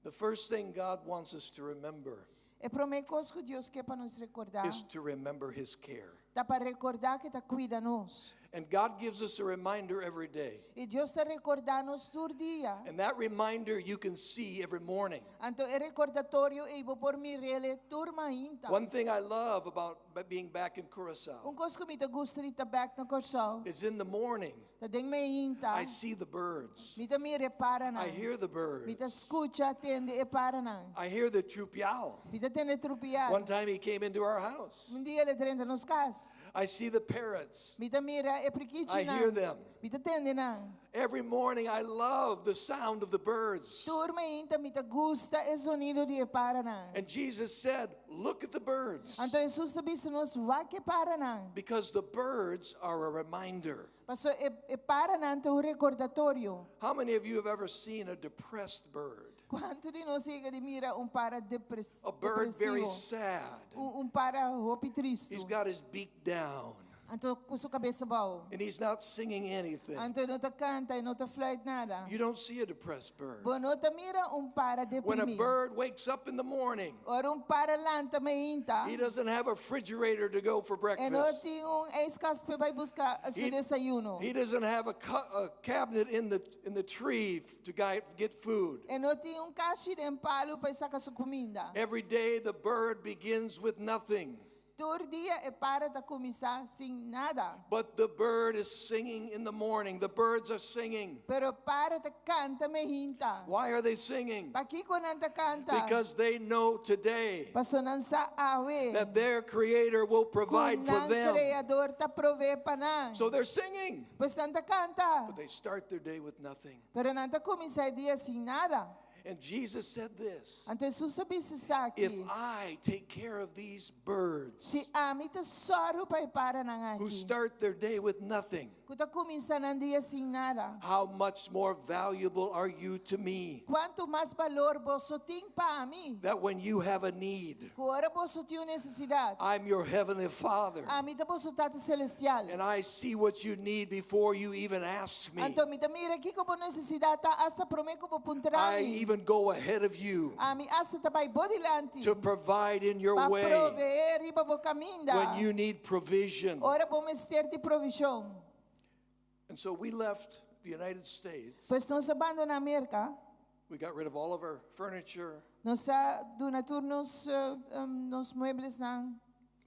The first thing God wants us to remember E promé kos ku Dios ke pa nos rekordá, is to remember His care. ta pa rekordá ku e ta kuida nos. And God gives us a reminder every day. I Dios ta rekordá nos tur dia. And that reminder you can see every morning. Anto e rekordatorio ei bo por mir'é tur mainta. One thing I love about being back in Curacao Un kos ku mi ta gusta di ta bèk na Kòrsou, is in the morning, ta den mainta. I see the birds. Mi ta mira e paranan. I hear the Mi ta birds. skucha tende e paranan. I hear the trupial. Mi ta tende trupial. One time he came into our house. Un dia el a drenta nos kas. I see the parrots. Mi ta mira e prikichinan. I hear them. Mi ta tende nan. Every morning I love the sound of the birds. Tur mainta mi ta gusta e zonido di e paranan. And Jesus said, Look at the birds. Anto Hesus a bisa nos wak e paranan. Because the birds are a reminder. Paso e, e paranan ta un rekordatorio. How many of you have ever seen a depressed bird? Kuantu di nos a yega di mira un para depres, A bird very depresivo? sad. Un, un para hopi tristu. He's got his beak down Anto ku su kabes abou. and he's not singing anything. Anto e no ta kanta, e no ta flùit nada. You don't see a depressed bird. Bo no ta mira un para When a deprimí. bird wakes up in the morning, Ora un para lanta mainta. he doesn't have a refrigerator to go for E no breakfast. tin un ijskast pa bai buska su desayuno. He doesn't have a cabinet in the tree to get food. E no tin un kashi den palu pa saka su kuminda. Every day the bird begins with nothing, Tur dia e para ta kuminsá sin nada. but the bird is singing in the morning. The birds are singing. Pero para ta kanta mainta. Why are they singing? Pakiko nan ta kanta? Because they know today Paso nan sa awe. that their Creator will provide Ku for nan them. Kreador ta proveé pa nan. So they're singing. Pues nan ta kanta. But they start their day with nothing. Pero nan ta kuminsá e dia sin nada. And Jesus said this Anto Hesus a bisa esaki. If I take care of these birds Si ami ta sòru pa e paranan who aki, start their day with nothing, ku ta kuminsá nan dia sin nada, how much more valuable are you to me? kuantu mas balor boso tin pa mi, That when you have a need, ku ora boso tin un nesesidat, I'm your heavenly Father, ami ta boso Tata Selestial. and I see what you need before you even ask me. Anto mi ta mira kiko bo nesesidat ta asta promé ku bo puntra I mi. even go ahead of you Ami asta ta bai bo dilanti to provide in your pa way proveé riba bo kaminda when you need provision. ora bo mester di provishon. And so we left the United States. Pues nos a bandoná Merka, We got rid of all of our furniture. nos a duna tur nos, nos mueblesnan,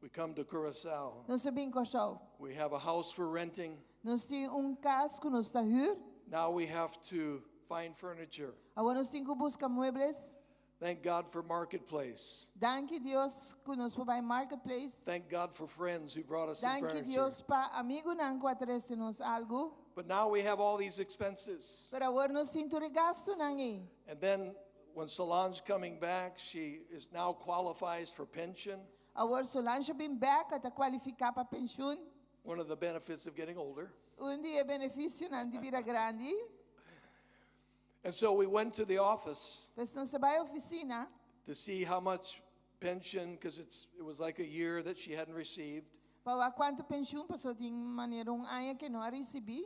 We come to Curacao. nos a bin Kòrsou. We have a house we're renting. Nos tin un kas ku nos ta hür, Now we have to find furniture. awor nos tin ku buska muebles. Thank God for Marketplace. Danki Dios ku nos por bai Marketplace. Thank God for friends who brought us some Danki furniture. Dios pa amigunan ku a trese nos algu. But now we have all these expenses. Pero awor nos tin tur e gastunan ei. And then when Solange's coming back, she is now qualifies for pension. Awor Solange a bin bèk, a ta kualifiká pa penshun. One of the benefits of getting older. Un di e benefisionan di bira grandi. And so we went to the office Pues nos a bai ofisina to see how much pension, because it's it was like a year that she hadn't received. pa wak kuantu penshun, pasobra tin manera un aña ku e no a risibí.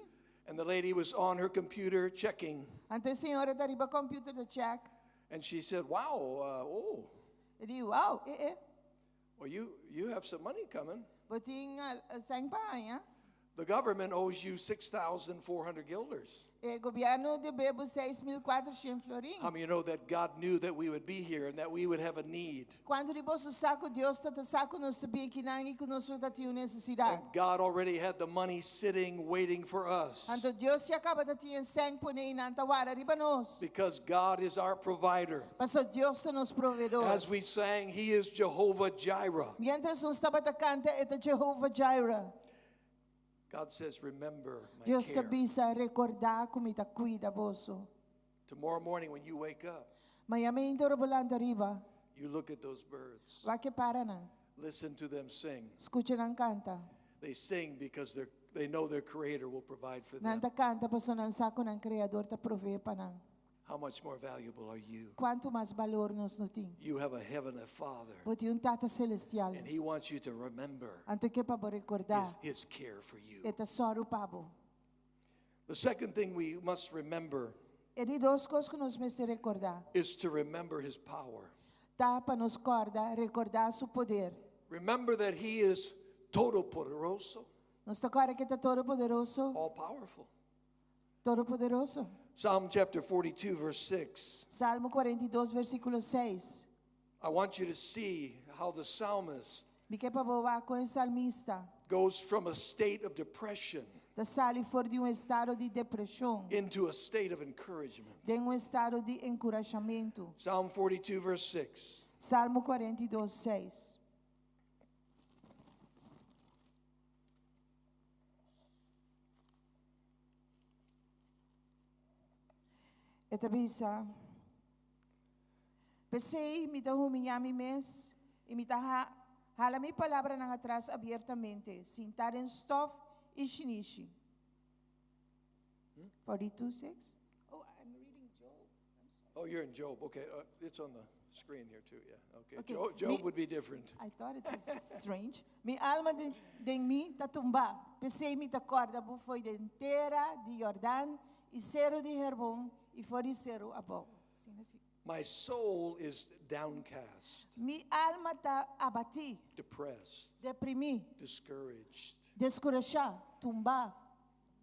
And the lady was on her computer checking. Anto e señora ta riba computer ta check. And she said, Wow, uh, oh, E di, wow, e e, well, you, you have some money coming. bo tin sèn pa haña. The government owes you 6,400 guilders. E gobièrnu debe bo 6.400 florin. How many of you know that God knew that we would be here and that we would have a need? Kuantu di boso sa ku Dios tabata sa ku nos ta bin akinan i ku nos lo tatin un nesesidat? And God already had the money sitting, waiting for us. Anto Dios ya kaba tatin e sèn poné einan ta warda riba nos. Because God is our provider. Paso Dios ta nos proveedor. As we sang, He is Jehovah Jireh. Mientras nos tabata kanta, e ta Jehovah Jireh. God says, Remember my Dios ta care. bisa, Rekordá ku mi ta kuida boso. Tomorrow morning when you wake up, Mañan mainta ora bo lanta riba, you look at those birds, wak e paranan, listen to them sing. skucha nan kanta. They sing because they're, they know their Creator will provide for Nan them. ta kanta pasobra nan sa ku nan Kreador ta proveé pa nan. How much more valuable are you? Kuantu mas balor nos no tin? You have a heavenly Father, Bo tin un Tata Selestial. and He wants you to remember Anto e ke pa bo rekordá His, his care for you. E ta sòru pa bo. The second thing we must remember E di dos kos ku nos mester rekordá is to remember His power. ta pa nos kòrda, rekordá Su poder. Remember that He is todopoderoso, Nos ta kòrda ku E ta todopoderoso, all powerful. todopoderoso. Psalm chapter 42, verse 6. Salmo 42, versíkulo 6. I want you to see how the psalmist Mi ke pa bo wak kon e salmista goes from a state of depression ta sali for di un estado di depreshon into a state of encouragement. den un estado di enkurashamentu. Psalm 42, verse 6. Salmo 42, 6. E ta bisa, P'esei mi ta humiliá mi mes i mi ta hala mi palabranan atras abiertamente, sintá den stòf i shinishi. 42, 6? Oh, I'm reading Job. I'm sorry. Oh, you're in Job. Okay, uh, it's on the screen here too. Yeah. Okay. Okay. Job, Job Mi, would be different. I thought it was strange. Mi alma den, den mi ta tumbá. P'esei mi ta kòrda bo fo'i den tera di Jordan i seru di Hermon i for di seru abou. Asina si. My soul is downcast, Mi alma ta abatí, depressed, deprimí, discouraged. deskurashá, tumbá.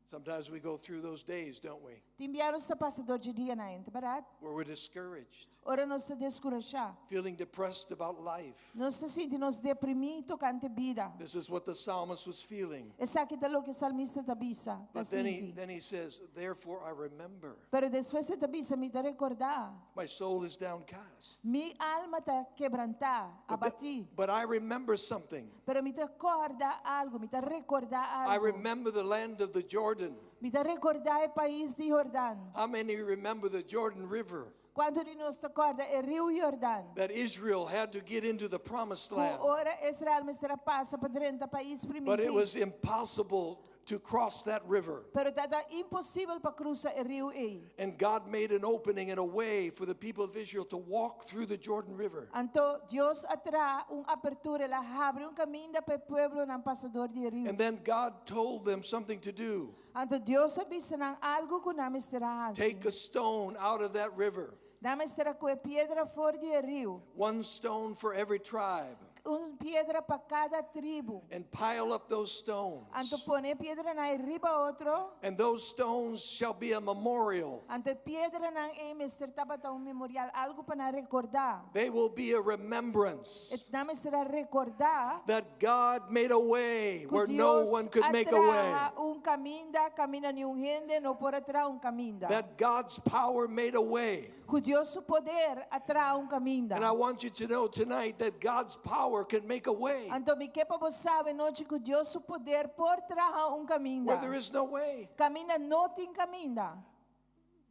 Sometimes we go through those days, don't we? Tin bia nos ta pasa dor dje dianan, enta bèrdat? Where we're discouraged, Ora nos ta deskurashá. feeling depressed about life. Nos ta sinti nos deprimí tokante bida. This is what the psalmist was feeling. Esaki ta loke e salmista ta bisa, ta But then he, sinti. then he says, Therefore I remember. Pero despues e ta bisa, Mi ta rekordá. My soul is downcast. Mi alma ta kebrantá, But, the, abatí. but I remember something. Pero mi ta kòrda algu, mi ta rekordá I algu. remember the land of the Jordan. Mi ta rekordá e pais di Jordan. How many remember the Jordan River? Kuantu di nos ta kòrda e Riu Yordan? That Israel had to get into the promised Ku land. ora Israel mester a pasa pa drenta pais But it primintí. was impossible to cross that river. Pero tabata imposibel pa krusa e riu ei. And God made an opening and a way for the people of Israel to walk through the Jordan River. Anto Dios a traha un apertura, el a habri un kaminda pa e pueblonan pasa dor di e riu. And then God told them something to do. Anto Dios a bisa nan algu ku nan mester a hasi. Take a stone out of that river, Nan mester a kohe piedra for di e riu, one stone for every tribe. un piedra pa kada tribu. And pile up those stones. Anto pone e piedranan ei riba otro. And those stones shall be a memorial. Anto e piedranan ei mester tabata un memorial, algu pa nan rekordá. They will be a remembrance E nan mester a rekordá that God made a way ku where no Dios one could a make a way. traha un kaminda, kaminda niun hende no por a traha un kaminda. That God's power made a way. Ku Dios su poder a traha un kaminda. And I want you to know tonight that God's power can make a way Anto mi ke pa bo sa awe nochi ku Dios su poder por traha un kaminda. where there is no way. Kaminda no tin kaminda.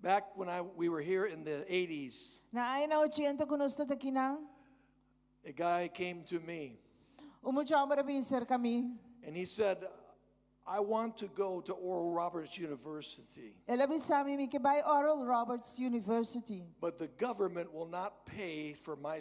Back when I, we were here in the 80s, Na añanan ochenta ku nos tabata akinan, a guy came to me un mucha hòmber a bini serka mi. and he said, I want to go to Oral Roberts University, El a bisa mi mi ke bai Oral Roberts University. but the government will not pay for, my,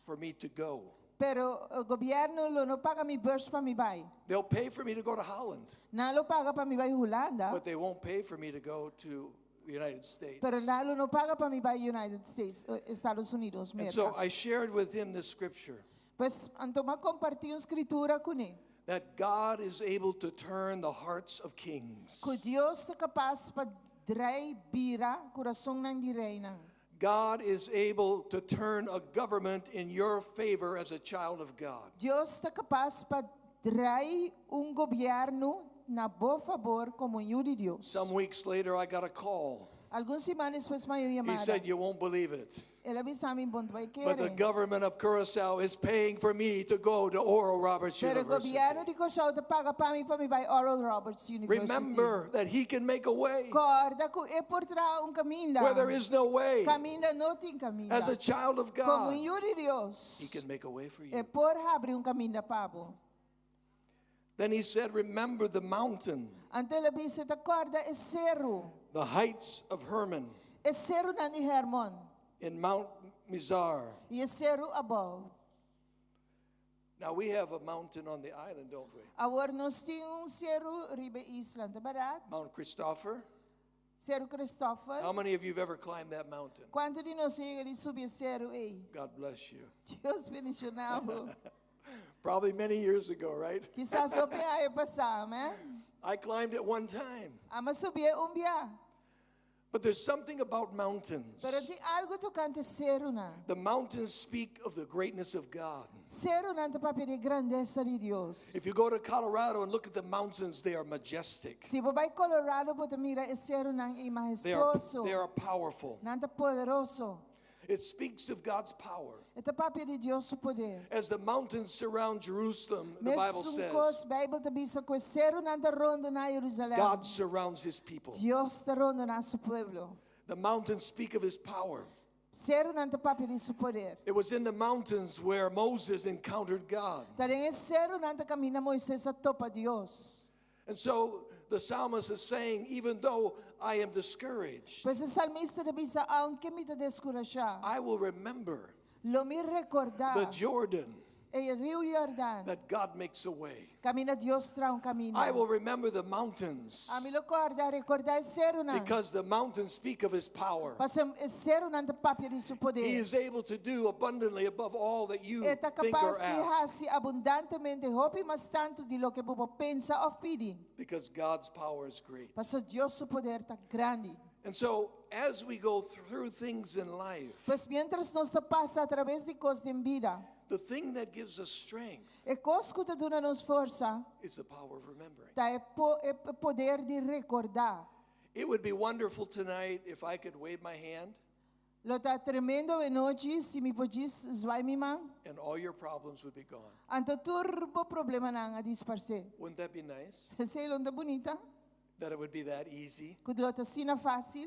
for me to go. Pero eh, gobièrnu lo no paga mi beurs pa mi bai. They'll pay for me to go to Holland, Nan lo paga pa mi bai Hulanda, but they won't pay for me to go to the United States. pero nan lo no paga pa mi bai United States, eh, Estados Unidos, And so Merka. I shared with him this scripture Pues anto m'a kompartí un skritura kuné. that God is able to turn the hearts of kings. Ku Dios ta kapas pa drei bira kurasonnan di reinan. God is able to turn a government in your favor as a child of God. Dios ta kapas pa drei un gobièrnu na bo fabor komo yu di Dios. Some weeks later, I got a call. Algun siman despues m'a haña un He yamada. said, You won't believe it, El a bisa mi bo n' ta bai but the kere. government of Curacao is paying for me to go to Oral Roberts Pero University. gobièrnu di Kòrsou ta paga pa mi pa mi bai Oral Roberts University. Remember that He can make a way Kòrda ku e por traha un kaminda. where there is no way. Kaminda no tin kaminda. As a child of Komo God, yu di He Dios, can make a way for e you. por habri un kaminda pa bo. Then he said, Remember the mountain, Anto el a bisa ta kòrda e seru, the heights of Hermon e serunan di Hermon in Mount Mizar. i e seru abou. Now we have a mountain on the island, don't we? Awor nos tin un seru riba e isla, ta bèrdat? Mount Christopher. Seru Christopher. How many of you have ever climbed that mountain? Kuantu di nos a yega di subi e seru ei? God bless you. Dios bendishoná bo. Probably many years ago, right? Kisas hopi aña pasá, amèn? I climbed it one time. Ami a subié un bia. But there's something about mountains. Pero tin algu tokante serunan. The mountains speak of the greatness of God. Serunan ta papia di grandesa di Dios. If you go to Colorado and look at the mountains, they are majestic. Si bo bai Colorado, bo ta mira e serunan ei They are, mahestuoso. they are powerful. Nan ta poderoso. It speaks of God's power. E ta papia di Dios su poder. As the mountains surround Jerusalem, the Bible Mesun says, kos, Beibel ta bisa ku e serunan ta rondoná Jerusalèm. God surrounds his people. Dios ta rondoná su pueblo. The mountains speak of his power. Serunan ta papia di su poder. It was in the mountains where Moses encountered God. Ta den e serunan ta kaminda Moises a topa Dios. And so the psalmist is saying, even though I am discouraged, Pues e salmista ta bisa, aunke mi ta deskurashá, I will remember lo mi rekordá the Jordan e riu Yordan, that God makes a way. kaminda Dios traha un kaminda. I will remember the mountains Ami lo kòrda, rekordá e serunan. because the mountains speak of his power. Pasobra e serunan ta papia di su poder. He is able to do abundantly above all that you E ta think or kapas di ask hasi abundantemente hopi mas tantu di loke bo por pensa òf pidi. because God's power is great. Pasobra Dios su poder ta grandi. And so, as we go through things in life, Pues miéntras nos ta pasa atraves di kos den bida, the thing that gives us strength e kos ku ta duna nos forsa is the power of remembering. ta e po- e poder di rekordá. It would be wonderful tonight if I could wave my hand Lo ta tremendo awe nochi si mi por djis zwai mi man, and all your problems would be gone. anto tur bo problemanan a disparsé. Wouldn't that be nice? Esei lo no ta bunita, That it would be that easy? ku lo ta asina fásil.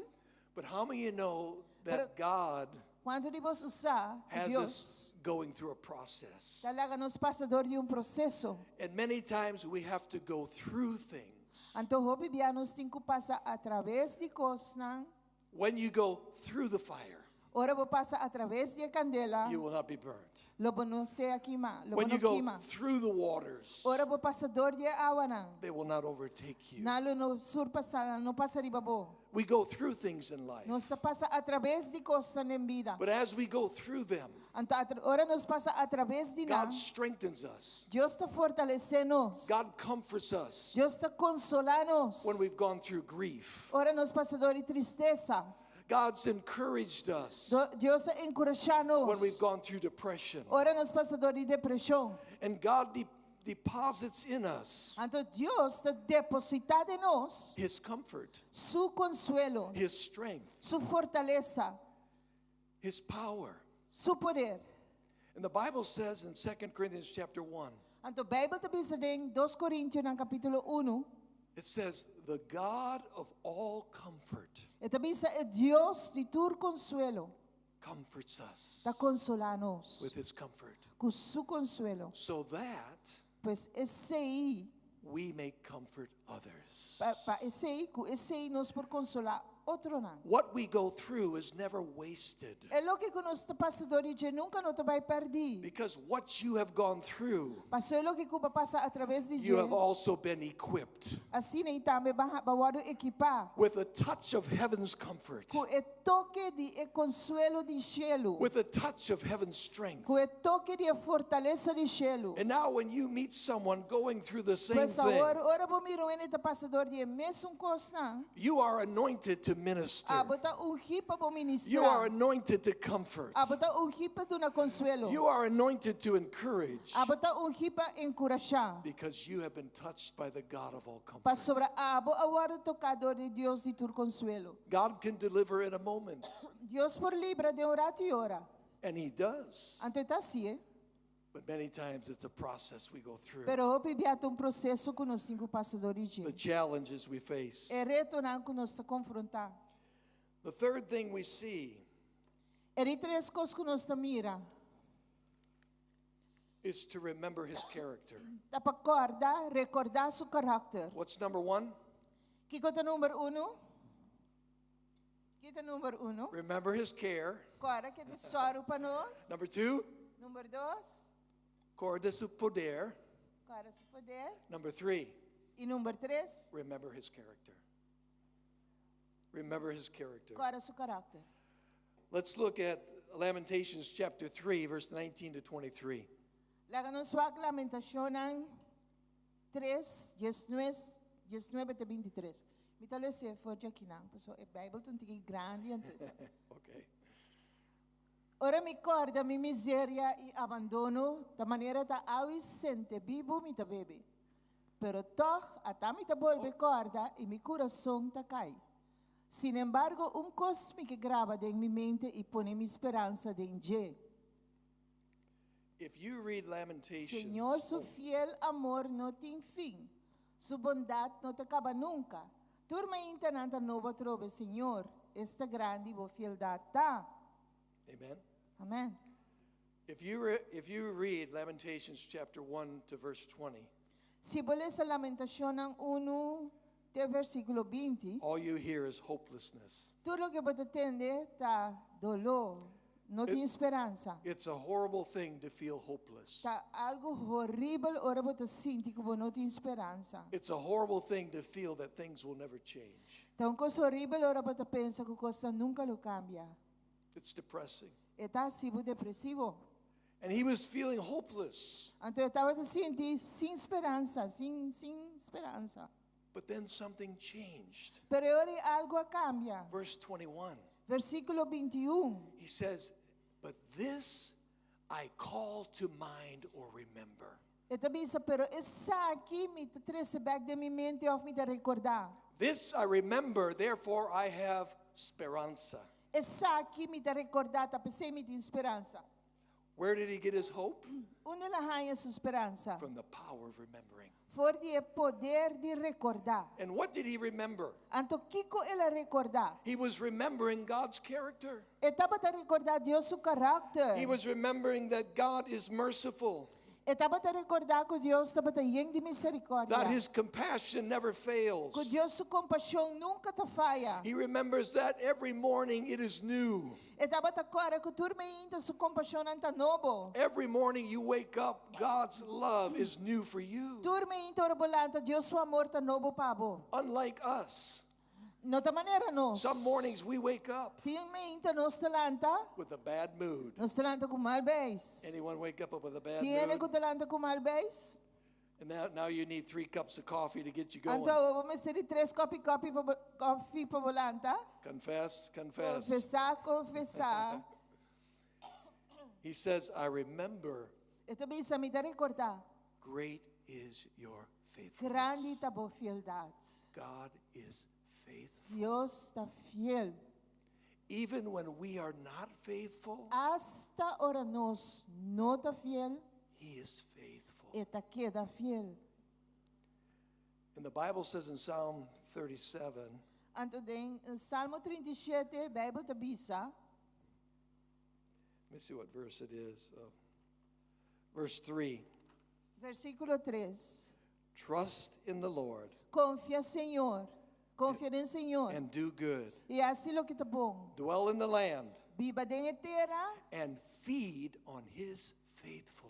But how many of you know that God Kuantu di boso sa ku has Dios us going through a process? ta laga nos pasa dor di un proseso? And many times we have to go through things. Anto hopi bia nos tin ku pasa atraves di kosnan. When you go through the fire, Ora bo pasa atraves di e kandela, you will not be burned. lo bo no sea kimá, lo bo When no you go kima. through the waters, Ora bo pasa dor di e awanan, they will not overtake you. nan lo no surpasá, nan no pasa riba bo. We go through things in life. Nos ta pasa atraves di kosnan den bida. But as we go through them, Anto ora nos pasa atraves di nan, God strengthens us. Dios ta fortalesé nos. God comforts us Dios ta konsolá nos. when we've gone through grief. Ora nos pasa dor di tristesa, God's encouraged us Dios a enkurashá when nos. we've gone through depression. Ora nos pasa dor di depreshon. And God deposits in us Anto Dios ta depositá den nos His comfort, su konsuelo, His strength, su fortalesa, His power. su poder. And the Bible says in 2 Corinthians chapter 1, Anto Beibel ta bisa den 2 Korintionan kapítulo 1, it says, The God of all comfort e ta bisa e Dios di tur konsuelo comforts us ta konsolá nos with His comfort, ku su konsuelo. so that Pues esei, we may comfort others. pa esei, ku esei nos por konsolá otronan. What we go through is never wasted E loke ku nos ta pasa dor di dje nunka no ta bai pèrdí. because what you have gone through, Paso e loke ku bo a pasa atraves di you have dje, also been equipped asina ei tambe bo a wòrdu ekipá with a touch of heaven's comfort, ku e toke di e konsuelo di shelu, with a touch of heaven's strength. ku e toke di e fortalesa di shelu. And now, when you meet someone going through the same Pues awor, thing, ora bo mira un hende ta pasa dor di e mesun kosnan, you are anointed to minister. abo ta ungí pa bo You are ministrá. anointed to comfort. Abo ta ungí pa duna konsuelo. You are anointed to encourage Abo ta ungí pa enkurashá. because you have been touched by the God of all comfort. Pasobra abo a wòrdu toká dor di Dios di tur konsuelo. God can deliver in a moment, Dios por libra den un ratu i ora. and He does. Anto e ta hasié. But many times it's a process we go through, Pero hopi bia ta un proseso ku nos tin ku pasa dor di the dje. challenges we face. E retonan ku nos ta konfrontá. The third thing we see E di tres kos ku nos ta mira, is to remember His character. ta pa kòrda, rekordá su karakter. What's number one? Kiko ta number uno? Kiko ta number uno? Remember His care. Kòrda ku e ta sòru pa nos. Number two, Number dos, kòrda su poder. kòrda su poder. Number three, I number tres, remember His character. Remember His character. kòrda su karakter. Let's look at Lamentations chapter 3, verse 19 to 23. Laga nos wak Lamentashonnan 3, 19, 19 te 23. Mi ta lesa for di akinan, pasobra e Beibel ta un tiki grandi anto. Okay. Ora mi kòrda mi miseria i abandono, ta manera ta aw'i sentebibu mi ta bebe. Pero tòg, ata mi ta bolbe kòrda i mi kurason ta kai. Sin embargo, un kos mi ke graba den mi mente i pone mi speransa den dje. If you read Lamentations, Señor su fiel amor no tin fin. Su bondat no ta kaba nunka. Tur mainta nan ta nobo atrobe, Señor, esta grandi bo fieldat ta. Amen. Amèn. If you read Lamentations chapter 1 to verse 20, Si bo lesa Lamentashonnan 1 te versíkulo 20, all you hear is hopelessness. tur loke bo ta tende ta doló, no tin speransa. It's a horrible thing to feel hopeless. Ta algu horibel ora bo ta sinti ku bo no tin speransa. It's a horrible thing to feel that things will never change. Ta un kos horibel ora bo ta pensa ku kosnan nunka lo kambia. It's depressing. E ta hasi bo depresivo. And he was feeling hopeless. Anto e tabata sinti sin speransa, sin sin speransa. But then something changed. Pero e ora algu a kambia. Verse 21, Versíkulo 21. he says, But this I call to mind or remember. E ta bisa, pero esaki mi ta trese bèk den mi mente òf mi ta rekordá. This I remember, therefore I have speranza. Esaki mi ta rekordá, ta p'esei mi tin speransa. Where did he get his hope? Unda el a haña su speransa? From the power of remembering. For di e poder di rekordá. And what did he remember? Anto kiko el a rekordá? He was remembering God's character. E tabata rekordá Dios su karakter. He was remembering that God is merciful, E tabata rekordá ku Dios tabata yen di miserikòrdia. that his compassion never fails. Ku Dios su kompashon nunka ta faya. He remembers that every morning it is new. E tabata kòrda ku tur mainta su kompashonnan ta nobo. Every morning you wake up, God's love is new for you. Tur mainta ora bo lanta, Dios su amor ta nobo pa bo. Unlike us, No ta manera nos. some mornings we wake up Tin mainta nos ta lanta, with a bad mood. nos ta lanta ku mal beis. Anyone wake up with a bad Tin mood? ku ta lanta ku mal beis? And now you need three cups of coffee to get you going. Anto bo mester di tres kòpi kòpi pa kòfi pa bo lanta. Confess, confess. Konfesá, konfesá. He says, I remember E ta bisa mi ta rekordá. great is your faithfulness. Grandi ta bo fieldat. God is faithful. Dios ta fiel. Even when we are not faithful, Asta ora nos no ta fiel, He is faithful. E ta keda fiel. And the Bible says in Psalm 37, Anto den Salmo 37, Beibel ta bisa, let me see what verse it is. Verse 3. Versíkulo 3. Trust in the Lord. Konfia Señor. Konfia den Señor. And do good. I hasi loke ta bon. Dwell in the land. Biba den e tera. And feed on his faithfulness.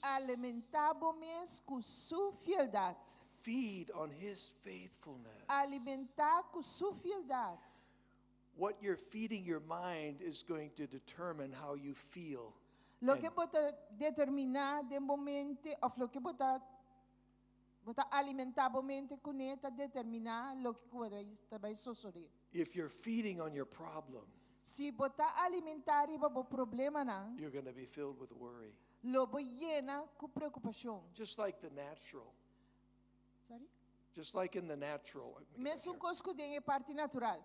I alimentá bo mes ku su fieldat. Feed on his faithfulness. Alimentá ku su fieldat. What you're feeding your mind is going to determine how you feel. Loke bo ta determiná den bo mente òf loke bo ta bo ta alimentá bo mente kuné ta determiná loke ku ta bai sosodé. If you're feeding on your problem, Si bo ta alimentá riba bo problemanan, you're going to be filled with worry. lo bo yena ku preokupashon. Just like the natural. Sorry? Just like in the natural. Let me get Mesun here. kos ku den e parti natural.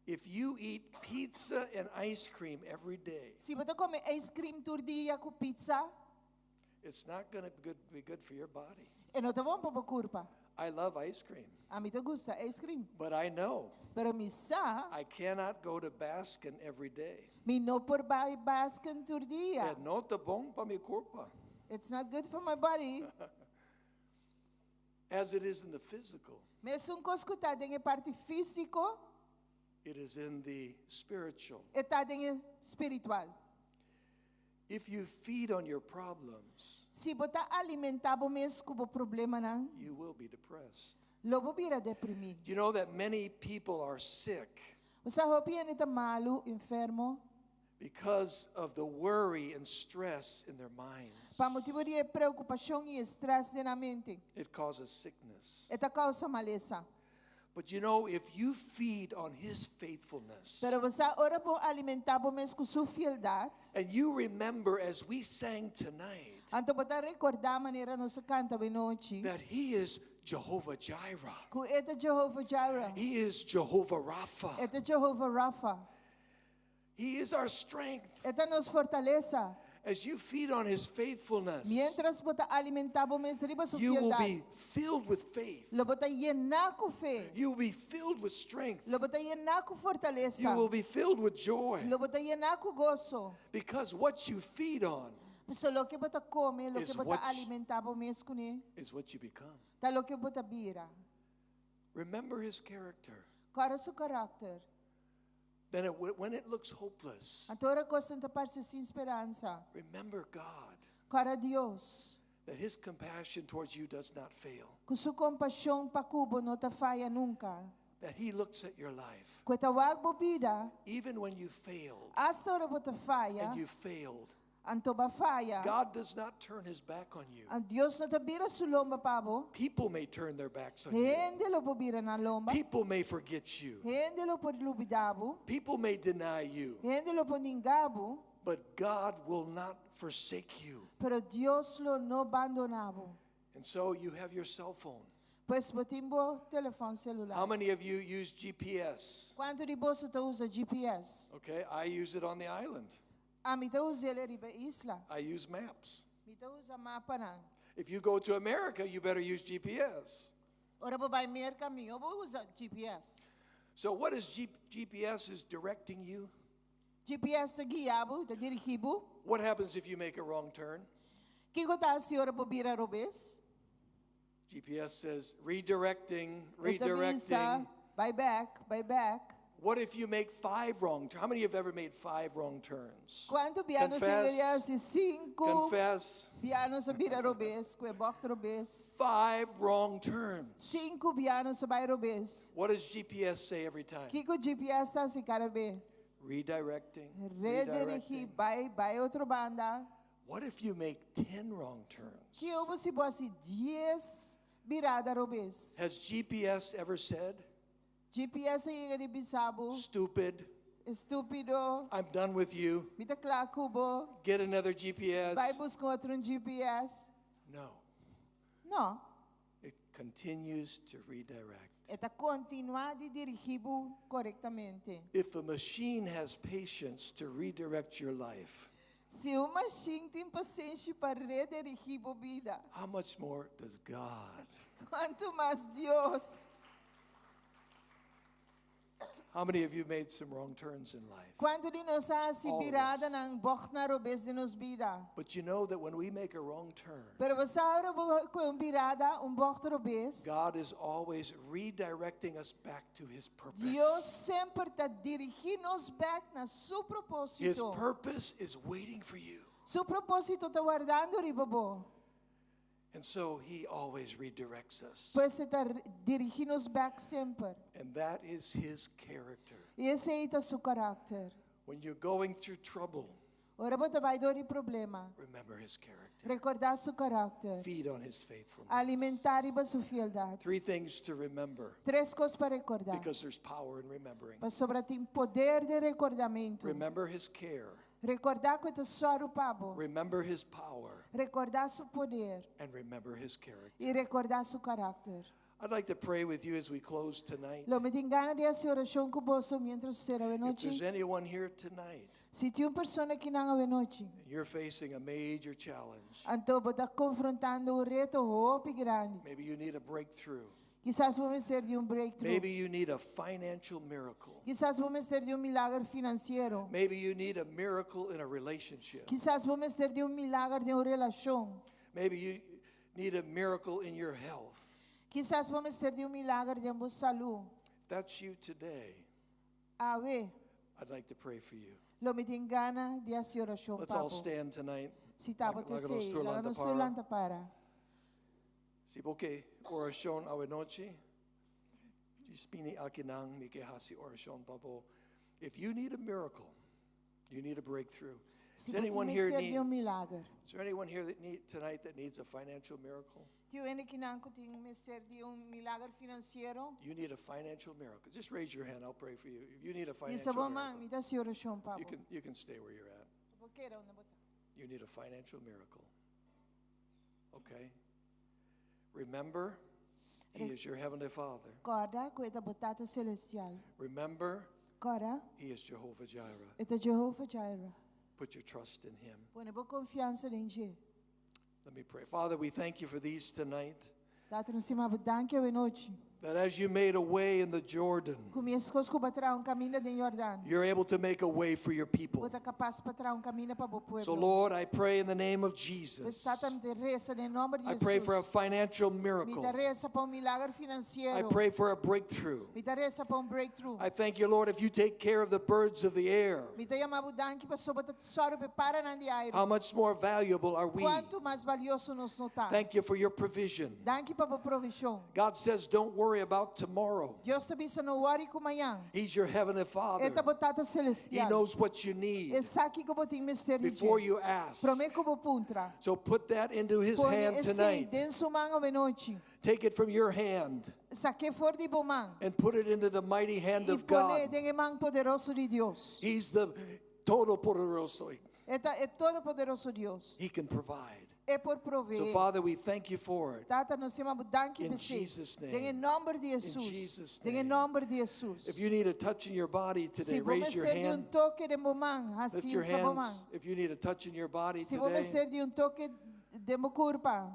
If you eat pizza and ice cream every day, Si bo ta kome ice cream tur dia ku pizza, it's not going to be good, be good for your body. e no ta bon pa bo kurpa. I love ice cream, Ami ta gusta ice cream. but I know Pero mi sa, I cannot go to Baskin every day. mi no por bai Baskin tur dia. E no ta bon pa mi kurpa. It's not good for my body. As it is in the physical, Mesun kos ku ta den e parti físiko, it is in the spiritual. e ta den e spiritual. If you feed on your problems, Si bo ta alimentá bo mes ku bo problemanan, you will be depressed. lo bo bira deprimí. Do you know that many people are sick Bo sa hopi hende ta malu, enfermo, because of the worry and stress in their minds? pa motibu di e preokupashon i e strès den nan mente. It causes sickness. E ta kousa malesa. But you know, if you feed on His faithfulness, Pero bo sa ora bo alimentá bo mes ku su fieldat, and you remember as we sang tonight anto bo ta rekordá manera nos a kanta awe nochi, that He is Jehovah Jireh, ku E ta Jehovah Jireh, He is Jehovah Rapha, E ta Jehovah Rapha, He is our strength. E ta nos fortalesa. As you feed on His faithfulness, Miéntras bo ta alimentá bo mes riba su you will fieldat, be filled with faith. lo bo ta yená ku fe. You will be filled with strength. Lo bo ta yená ku fortalesa. You will be filled with joy. Lo bo ta yená ku goso. Because what you feed on Pasobra loke bo ta kome, loke is bo ta what alimentá bo mes kuné, is what you become. ta loke bo ta bira. Remember His character. Kòrda su karakter. Then it, when it looks hopeless, Anto ora kosnan ta parse sin speransa. remember God, Kòrda Dios, that His compassion towards you does not fail, ku su kompashon pa ku bo no ta faya nunka. that He looks at your life, Ku e ta wak bo bida, even when you failed, asta ora bo ta faya, and you failed. anto b'a faya. God does not turn His back on you. Dios no ta bira su lomba pa bo. People may turn their backs on you. Hende lo por bira nan lomba. People may forget you. Hende lo por lubidá bo. People may deny you. Hende lo por ninga bo. But God will not forsake you. Pero Dios lo no bandoná bo. And so you have your cell phone. Pues bo tin bo telefòn How selular. many of you use GPS? Kuantu di boso ta usa GPS? Okay, I use it on the island. Ami ta us'é riba isla. I use maps. Mi ta usa mapanan. If you go to America, you better use GPS. Ora bo bai Merka, mihó bo usa GPS. So what is G- GPS is directing you? GPS ta guia bo, ta dirigí bo. What happens if you make a wrong turn? Kiko ta hasi ora bo bira robes? GPS says redirecting, E ta bisa, redirecting. bai bèk, bai bèk. What if you make five wrong turns? How many have ever made five wrong turns? Kuantu bia nos a Confess. hasi sinku Confess. bia nos a bira robes, kue bògt robes. Five wrong turns. Sinku bia nos a bai robes. What does GPS say every time? Kiko GPS ta hasi kada be? Redirecting. Redirigí, Redirecting. bai, bai otro banda. What if you make 10 wrong turns? Kiko si bo hasi 10 birada robes? Has GPS ever said, GPS a yega di bisa bo, stupid, estúpido, I'm done with you, mi ta kla ku bo, get another GPS? bai buska otro un GPS. No. No, It continues to redirect. e ta kontinuá di dirigí bo korektamente. If a machine has patience to redirect your life, Si un mashin tin pasenshi pa redirigí bo bida, how much more does God? kuantu mas Dios? How many of you made some wrong turns in life? Kuantu di nos a hasi All of birada us. nan bògt robes den nos bida? But you know that when we make a wrong turn, Pero bo sa ora bo kue un birada, un bògt robes, God is always redirecting us back to his purpose. Dios semper ta dirigí nos bèk na su His propósito. purpose is waiting for you. Su propósito ta wardando riba bo. And so he always redirects us. Pues e ta dirigí nos bèk semper. And that is his character. I esei ta su karakter. When you're going through trouble, Ora bo ta bai dor di problema, remember his character. rekordá su karakter. Feed on his faithfulness. Alimentá riba su fieldat. Three things to remember Tres kos pa rekordá. because there's power in remembering. Pasobra tin poder den rekordamentu. Remember his care, Rekordá ku e ta sòru pa bo. remember his power, Rekordá su poder and remember his character. i rekordá su karakter. I'd like to pray with you as we close tonight. Lo mi tin gana di hasi orashon ku boso miéntras sera If there's anochi. anyone here tonight Si tin un persona akinan anochi, and you're facing a major challenge, anto bo ta konfrontando un reto hopi grandi. maybe you need a breakthrough, Kisas bo mester di un breakthrough. maybe you need a financial miracle, Kisas bo mester di un milager finansiero. maybe you need a miracle in a relationship, Kisas bo mester di un milager den un relashon. maybe you need a miracle in your health. Kisas bo mester di un milager den bo salú. If that's you today, Awe, I'd like to pray for you. lo mi tin gana di hasi orashon Let's all pa bo. stand tonight. Si ta bo Laga nos esei, tur laga lanta nos tur para. lanta para. Si bo ke orashon awe nochi, djis bini akinan mi ke hasi orashon pa bo. If you need a miracle, you need a breakthrough. Si Does bo tin anyone here mester need, di un milager. is there anyone here that need tonight that needs a financial miracle? Tin hende akinan ku tin mester di un milager finansiero. You need a financial miracle. Just raise your hand. I'll pray for you. If you need a Hisa financial bo man, miracle, mi ta hasi orashon pa you bo. can, you can stay where you're at. Bo keda unda bo ta. You need a financial miracle. Okay? Remember, He is your Heavenly Father. Kòrda ku e ta bo Tata Selestial. Remember, Kòrda, He is Jehovah Jireh. e ta Jehovah Jireh. Put your trust in Him. Pone bo konfiansa den dje. Let me pray. Father, we thank you for these tonight. Tata, nos ta yama bo danki awe nochi. That as you made a way in the Jordan, Ku meskos ku bo a traha un kaminda den Jordan. you're able to make a way for your people. Bo ta kapas pa traha un kaminda pa bo So, pueblo. Lord, I pray in the name of Pues Jesus. Tata, mi ta resa den nòmber di I pray for a Jesus. financial Mi miracle. ta resa pa un milager I finansiero. pray for a breakthrough. Mi ta resa pa un breakthrough. I thank you, Lord, if you take care of the birds of the air, Mi ta yama bo danki pasobra bo ta sòru pa paranan di airu. how much more valuable are we? Kuantu mas balioso nos no ta. Thank you for your provision. Danki pa bo provishon. God says, don't worry about tomorrow. Dios ta bisa no wòri ku mañan. He's your heavenly Father. E ta bo Tata He Selestial. knows what you need E sa kiko bo tin mester di before dje. you ask. Promé ku bo puntra. So put that into His Pone hand esei tonight. den su man awe nochi. Take it from your hand Sak'é for di bo man. and put it into the mighty hand I of pone God. den e man poderoso di Dios. He's the todopoderoso. E ta e todopoderoso Dios. He can provide. E por proveé. So, Father, we thank you for it. Tata, nos ta yama bo danki In p'esei. Jesus' name. Den e nòmber di Hesus. Jesus' Den e name. nòmber di Hesus. If you need a touch in your body today, Si bo raise your mester di un hand. toke den bo man, Lift hasi your alsa bo man. hands. If you need a touch in your body Si bo today. mester di un toke den bo kurpa.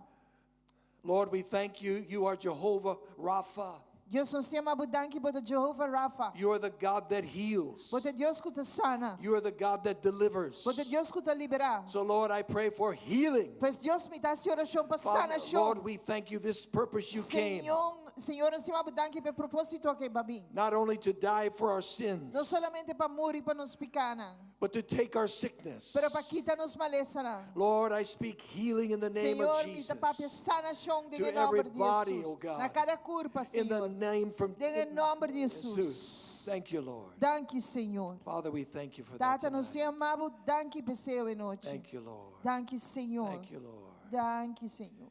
Lord, we thank you. You are Jehovah Rapha. Dios nos ta yama bo danki bo ta Jehovah Rapha. You are the God that heals. Bo ta Dios ku ta sana. You are the God that delivers. Bo ta Dios ku ta liberá. So, Lord, I pray for healing. Pues Dios mi ta hasi orashon pa Father, sanashon. Lord, we thank you this purpose you came. Señor, Señor, nos ta yama bo danki pa e propósito aki bo a bin. Not only to die for our sins, No solamente pa muri pa nos pikánan, but to take our sickness. pero pa kita nos malesanan. Lord, I speak healing in the name of Señor, mi ta papia Jesus. sanashon den To e nòmber every di body, Jesus. oh God. Na kada kurpa, In the Señor. name from Den e nòmber di Jesus. Jesus. Thank you, Lord. Danki, Señor. Father, we thank you for that. Tata, nos tonight. ta yama bo danki p'esei awe nochi. Thank you, Lord. Danki, Señor. Thank you, Lord. Danki, Señor.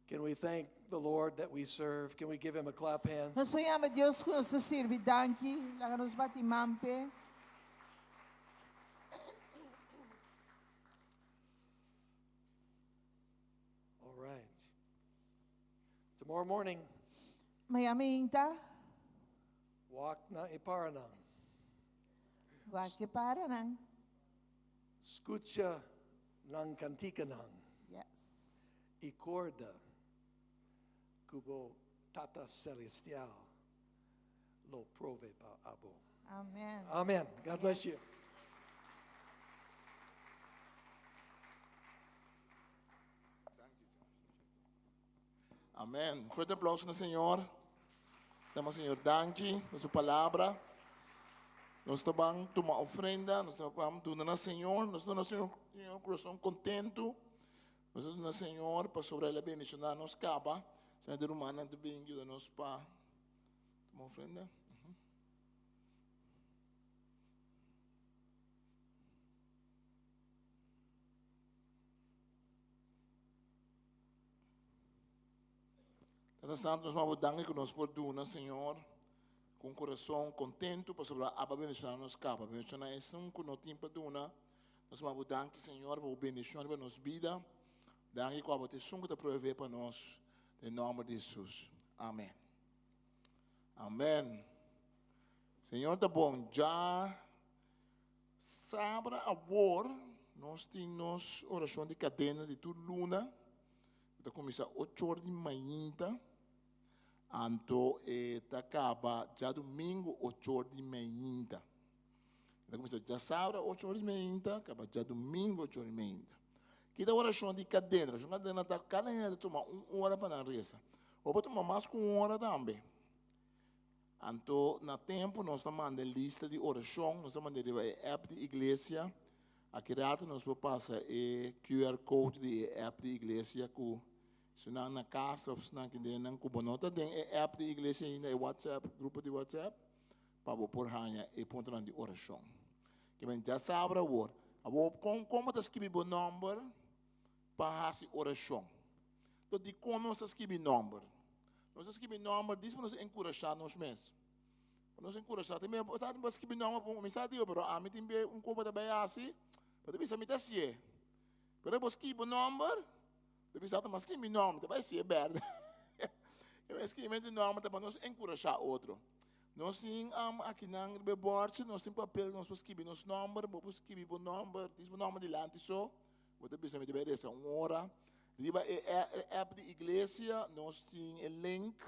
Can we thank the Lord that we serve? Can we give him a clap hand? Nos por yama Dios ku nos ta sirbi danki. Laga nos bati man p'e. All right. Tomorrow morning, Mañan mainta. Wak na e paranan. Wak e paranan. Skucha nan kantikanan. Yes. I korda ku bo Tata Celestial lo prove pa abo. Amen. Amen. God bless you. Yes. Amen. Fuerte aplauso na Señor. Damos Señor danki pa su palabra. Nos ta ban tuma ofrenda, nos ta ban duna na Señor, nos ta duna Señor Señor corazón contento. Nos ta duna Señor pasobra El a bendiciona nos caba. Señor de rumannan ta bin yuda nos pa tuma ofrenda. Tata Santo, nos mabo danki ku nos por duna, Señor, ku un kurason kontentu pasobra aba bendishoná nos kaba. Bendishoná esun ku no tin pa duna. Nos mabo danki, Señor, pa bo bendishon riba nos bida. Danki ku abo ta esun ku ta provee pa nos. Den nòmber di Hesus. Amen. Amen. Señor ta bon. Ja Sabra awor nos tin nos orashon di kadena di tur luna ku ta kuminsá ocho or di mainta anto e ta kaba djadumingu ocho or di mainta. E ta kuminsá djasabra ocho or di mainta kaba djadumingu ocho or di mainta. Kita orashon di kadena? Orashon di kadena ta kada hende ta tuma un ora pa nan resa. Bo por tuma mas ku un ora tambe. Anto na tempu nos ta manda e lista di orashon, nos ta manda riba e app di iglesia. Aki rato nos por pasa e QR code di e app di iglesia ku si nan na kas of si nan kinden ku bo no ta den e app di iglesia ainda, e WhatsApp, grupo di WhatsApp, pa bo por haña e puntonan di orashon. Kimen djasabra awor. Awor kon kon bo ta skibi bo nòmber pa hasi orashon? Anto dikon nos ta skibi nòmber? Nos ta skibi nòmber dis pa nos enkurashá nos mes. Pa nos enkurashá. Tin bia bo sa bo skibi nòmber pa un mi sa diba pero ami tin bia un koba ta bai hasi, bo ta bisa mi ta hasié. Pero bo skibi bo nòmber, bo ta bisa ta mas skibi mi nòmber, ta bai hasié bèrdè. E skibimentu di nòmber ta pa nos enkurashá otro. Nos tin akinan riba e bòrchi, nos tin papel ku nos por skibi nos nòmber, bo por skibi bo nòmber, dis bo nòmber dilanti so. Bo ta bisa mi ta bai resa un ora. Riba e app di iglesia nos tin e link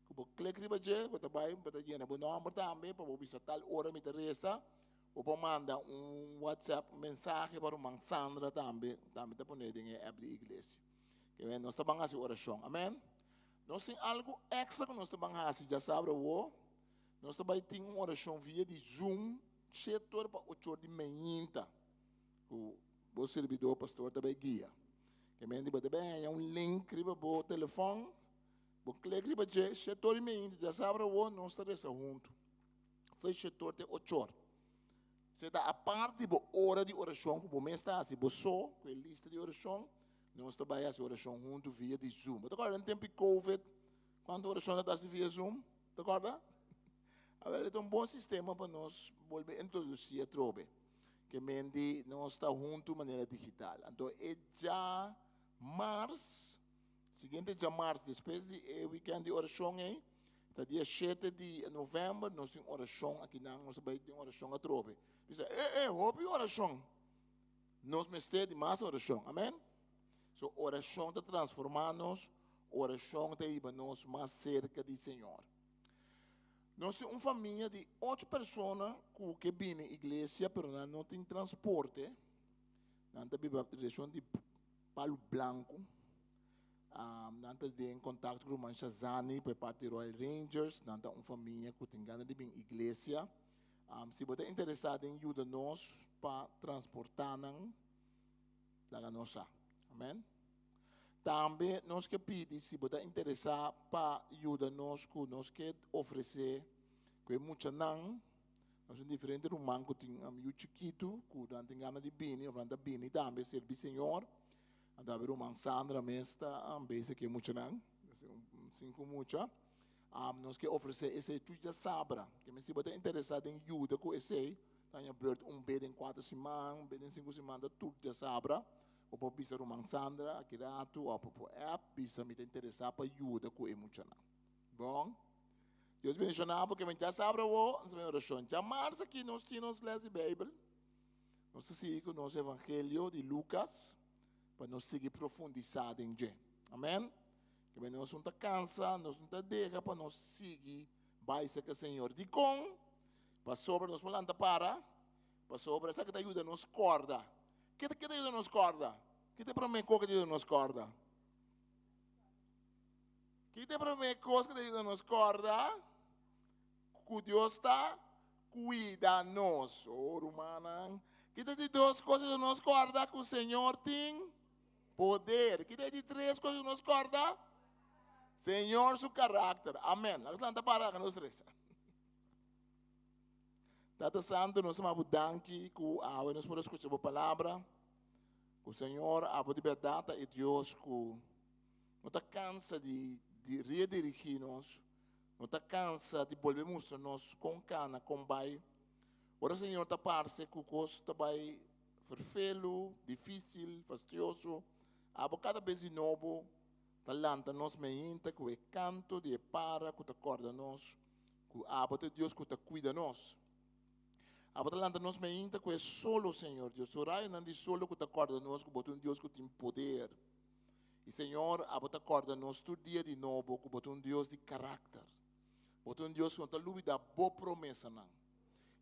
ku bo klik riba dje, bo ta bai, bo ta yena bo nòmber tambe pa bo bisa tal ora mi ta resa. Bo por manda un WhatsApp mensahe pa ruman Sandra tambe, tambe ta pone den e app di iglesia. Ke men nos ta ban hasi orashon. Amen. Nos tin algu extra ku nos ta ban hasi djasabra awo. Nos ta bai tin un orashon via di Zoom shete ora pa ocho ora di meinta. Ku bo sirbidó pastor ta bai guia. Ke menti bo ta bai haña un link riba bo telefòn, bo klik riba dje, shetor i meinti, djasabra awor nos ta resa huntu. Foi shetor te ochor. Se ta apart di bo ora di orashon ku bo mes ta hasi bo so, ku e lista di orashon, nos ta bai hasi orashon huntu via di Zoom. Bo ta kòrda den tempu di covid, kuantu orashon ta hasi via Zoom? Ta kòrda? Awel, e ta un bon sistema pa nos bolbe introdusí atrobe. Ke men di nos ta huntu manera digital. Anto e dja. mars, siguiente djamars despues di e weekend di orashon ei, ta dia shete di novèmber, nos tin orashon akinan, nos ta bai den orashon atrobe. Bisa, e, e, hopi orashon. Nos mester di mas orashon. Amen? So orashon ta transformá nos, orashon ta hiba nos mas serka di Señor. Nos tin un famia di ocho persona ku ke bini iglesia, pero nan no tin transporte. Nan ta biba direkshon di Palu Blanku. Um, nan ta den kontakto ku ruman Shazani pa e parti Royal Rangers. Nan ta un famia ku tin gana di bin iglesia. Um, si bo ta interesá den yuda nos pa transportá nan, laga nos sa. Amen. Tambe nos ke pidi si bo ta interesá pa yuda nos ku nos ke ofresé ku e muchanan, nos tin diferente ruman ku tin yu chikitu ku nan tin gana di bini òf nan ta bini tambe sirbi Señor. Anto awe ruman Sandra mes ta bezig ku e muchanan, sinku mucha. Nos ke ofresé esei tur djasabra. Ke men si bo ta interesá den yuda ku esei, ta haña bùrt un be den kuater siman, un be den sinku siman, ta tur djasabra. Bo por bisa ruman Sandra aki ratu of bo por app bisa mi ta interesa pa yuda ku e muchanan. Bon. Dios bendiciona bo ke men djasabra awo nos ta bai orashon. Djamars aki nos tin nos les di Bijbel. Nos ta sigui ku nos evangelio di Lucas pa nos sigui profundisa den dje. Amen. Ke men nos no ta kansa, nos no ta deha pa nos sigui bai serka Señor. Dikon? Pasobra nos por lanta para. Pasobra esaki ta yuda nos kòrda. Ke ta yuda nos kòrda? Ke ta e promé kos ku ta yuda nos kòrda? Ke ta e promé kos ku ta yuda nos kòrda? Ku Dios ta kuida nos. Oh, rumannan. Ke ta di dos kos ku ta yuda nos kòrda? Ku Señor tin poder. Ke ta di tres kos ku ta yuda nos kòrda? Señor su karakter. Amèn. Laga nos lanta para, laga nos resa. Tata Santo, nos ta bo danki ku awe nos por a skucha bo palabra. Ku Señor, abo di bèrdat ta e Dios ku no ta kansa di di redirigí nos, no ta kansa di bolbe mustra nos kon kana, kon bai. Ora Señor ta parse ku kos ta bai ferfelu, difísil, fastioso, abo kada bes di nobo ta lanta nos meinta ku e kanto di e para ku ta kòrda nos Ku abo ta e Dios ku ta kuida nos. Abo ta lanta nos meinta ku e solo, Señor Dios. Su rayonan di solo ku ta kòrda nos ku bo ta un Dios ku tin poder. I Señor, abo ta kòrda nos tur dia di nobo ku bo ta un Dios di karakter. Bo ta un Dios ku no ta lubidá bo promesanan.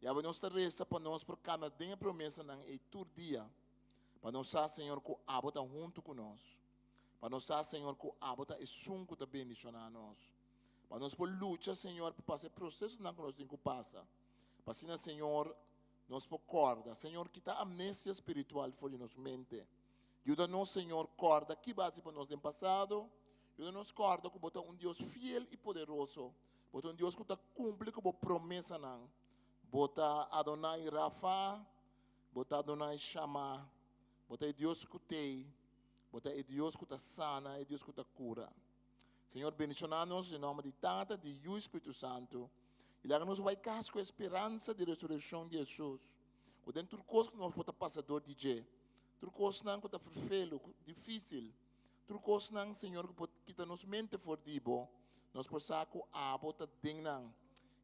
I abo nos ta resa pa nos por kana den e promesanan ei tur dia, pa nos sa, Señor, ku abo ta huntu ku nos. Pa nos sa, Señor, ku abo ta esun ku ta bendishoná nos. Pa nos por lucha, Señor, pa pasa e procesonan ku nos tin ku pasa. Pa asina, Señor, nos por kòrda. Señor, kita amnesia spiritual for di nos mente. Yuda nos, Señor, kòrda ki bo a hasi pa nos den pasado. Yuda nos kòrda ku bo ta un Dios fiel i poderoso. Bo ta un Dios ku ta kumpli ku bo promesanan. Bo ta Adonai Rafa, bo ta Adonai Shama. Bo ta e Dios ku t'ei. Bo ta e Dios ku ta sana, e Dios ku ta kura. Señor bendiciona nos den nomber di Tata, di Yu y Spiritu Santo. Y laga nos bai cas cu e speransa di resurreccion di Jesus. Cu den tur cos cu nos por ta pasa door di dje. Tur cosnan cu ta ferfelu, dificil. Tur cosnan, Señor, cu por kita nos mente for di Bo. Nos por sa cu Abo ta den nan.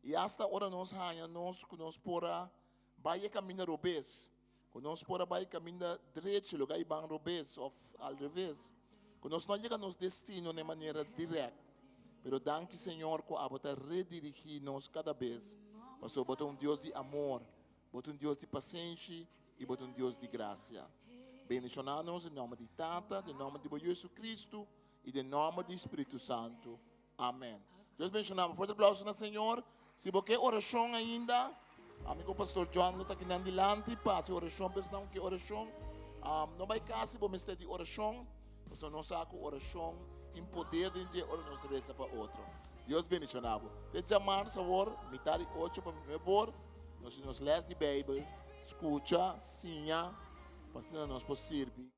Y hasta ora nos haña nos cu nos por a bai e caminda robes. Ku nos por a bai kaminda drechi lo gai ban robes òf al reves. Ku nos no a yega nos destino na e manera dirèkt. Pero danki Señor ku abo ta redirigí nos kada bes, pasobra bo ta un Dios di amor, bo ta un Dios di pasenshi i bo ta un Dios di grasia. Bendishoná nos den nòmber di Tata, den nòmber di bo Yu Jesucristo i den nòmber di Spiritu Santu. Amen. Dios bendiciona bo. Fuerte aplauso na Señor. Si bo ke oracion ainda, amigo Pastor John lo ta kinan dilanti pa haci oracion pa esnan ku ke oracion. Um, no bai cas si bo mester di oracion, pasobra nos sa ku oracion tin poder den dje ora nos reza pa otro. Dios bendiciona bo. Te djamars awor, mitad di ocho pa nuebe or, nos tin nos les di Bijbel. Scucha, siña, pa asina nos por sirbi.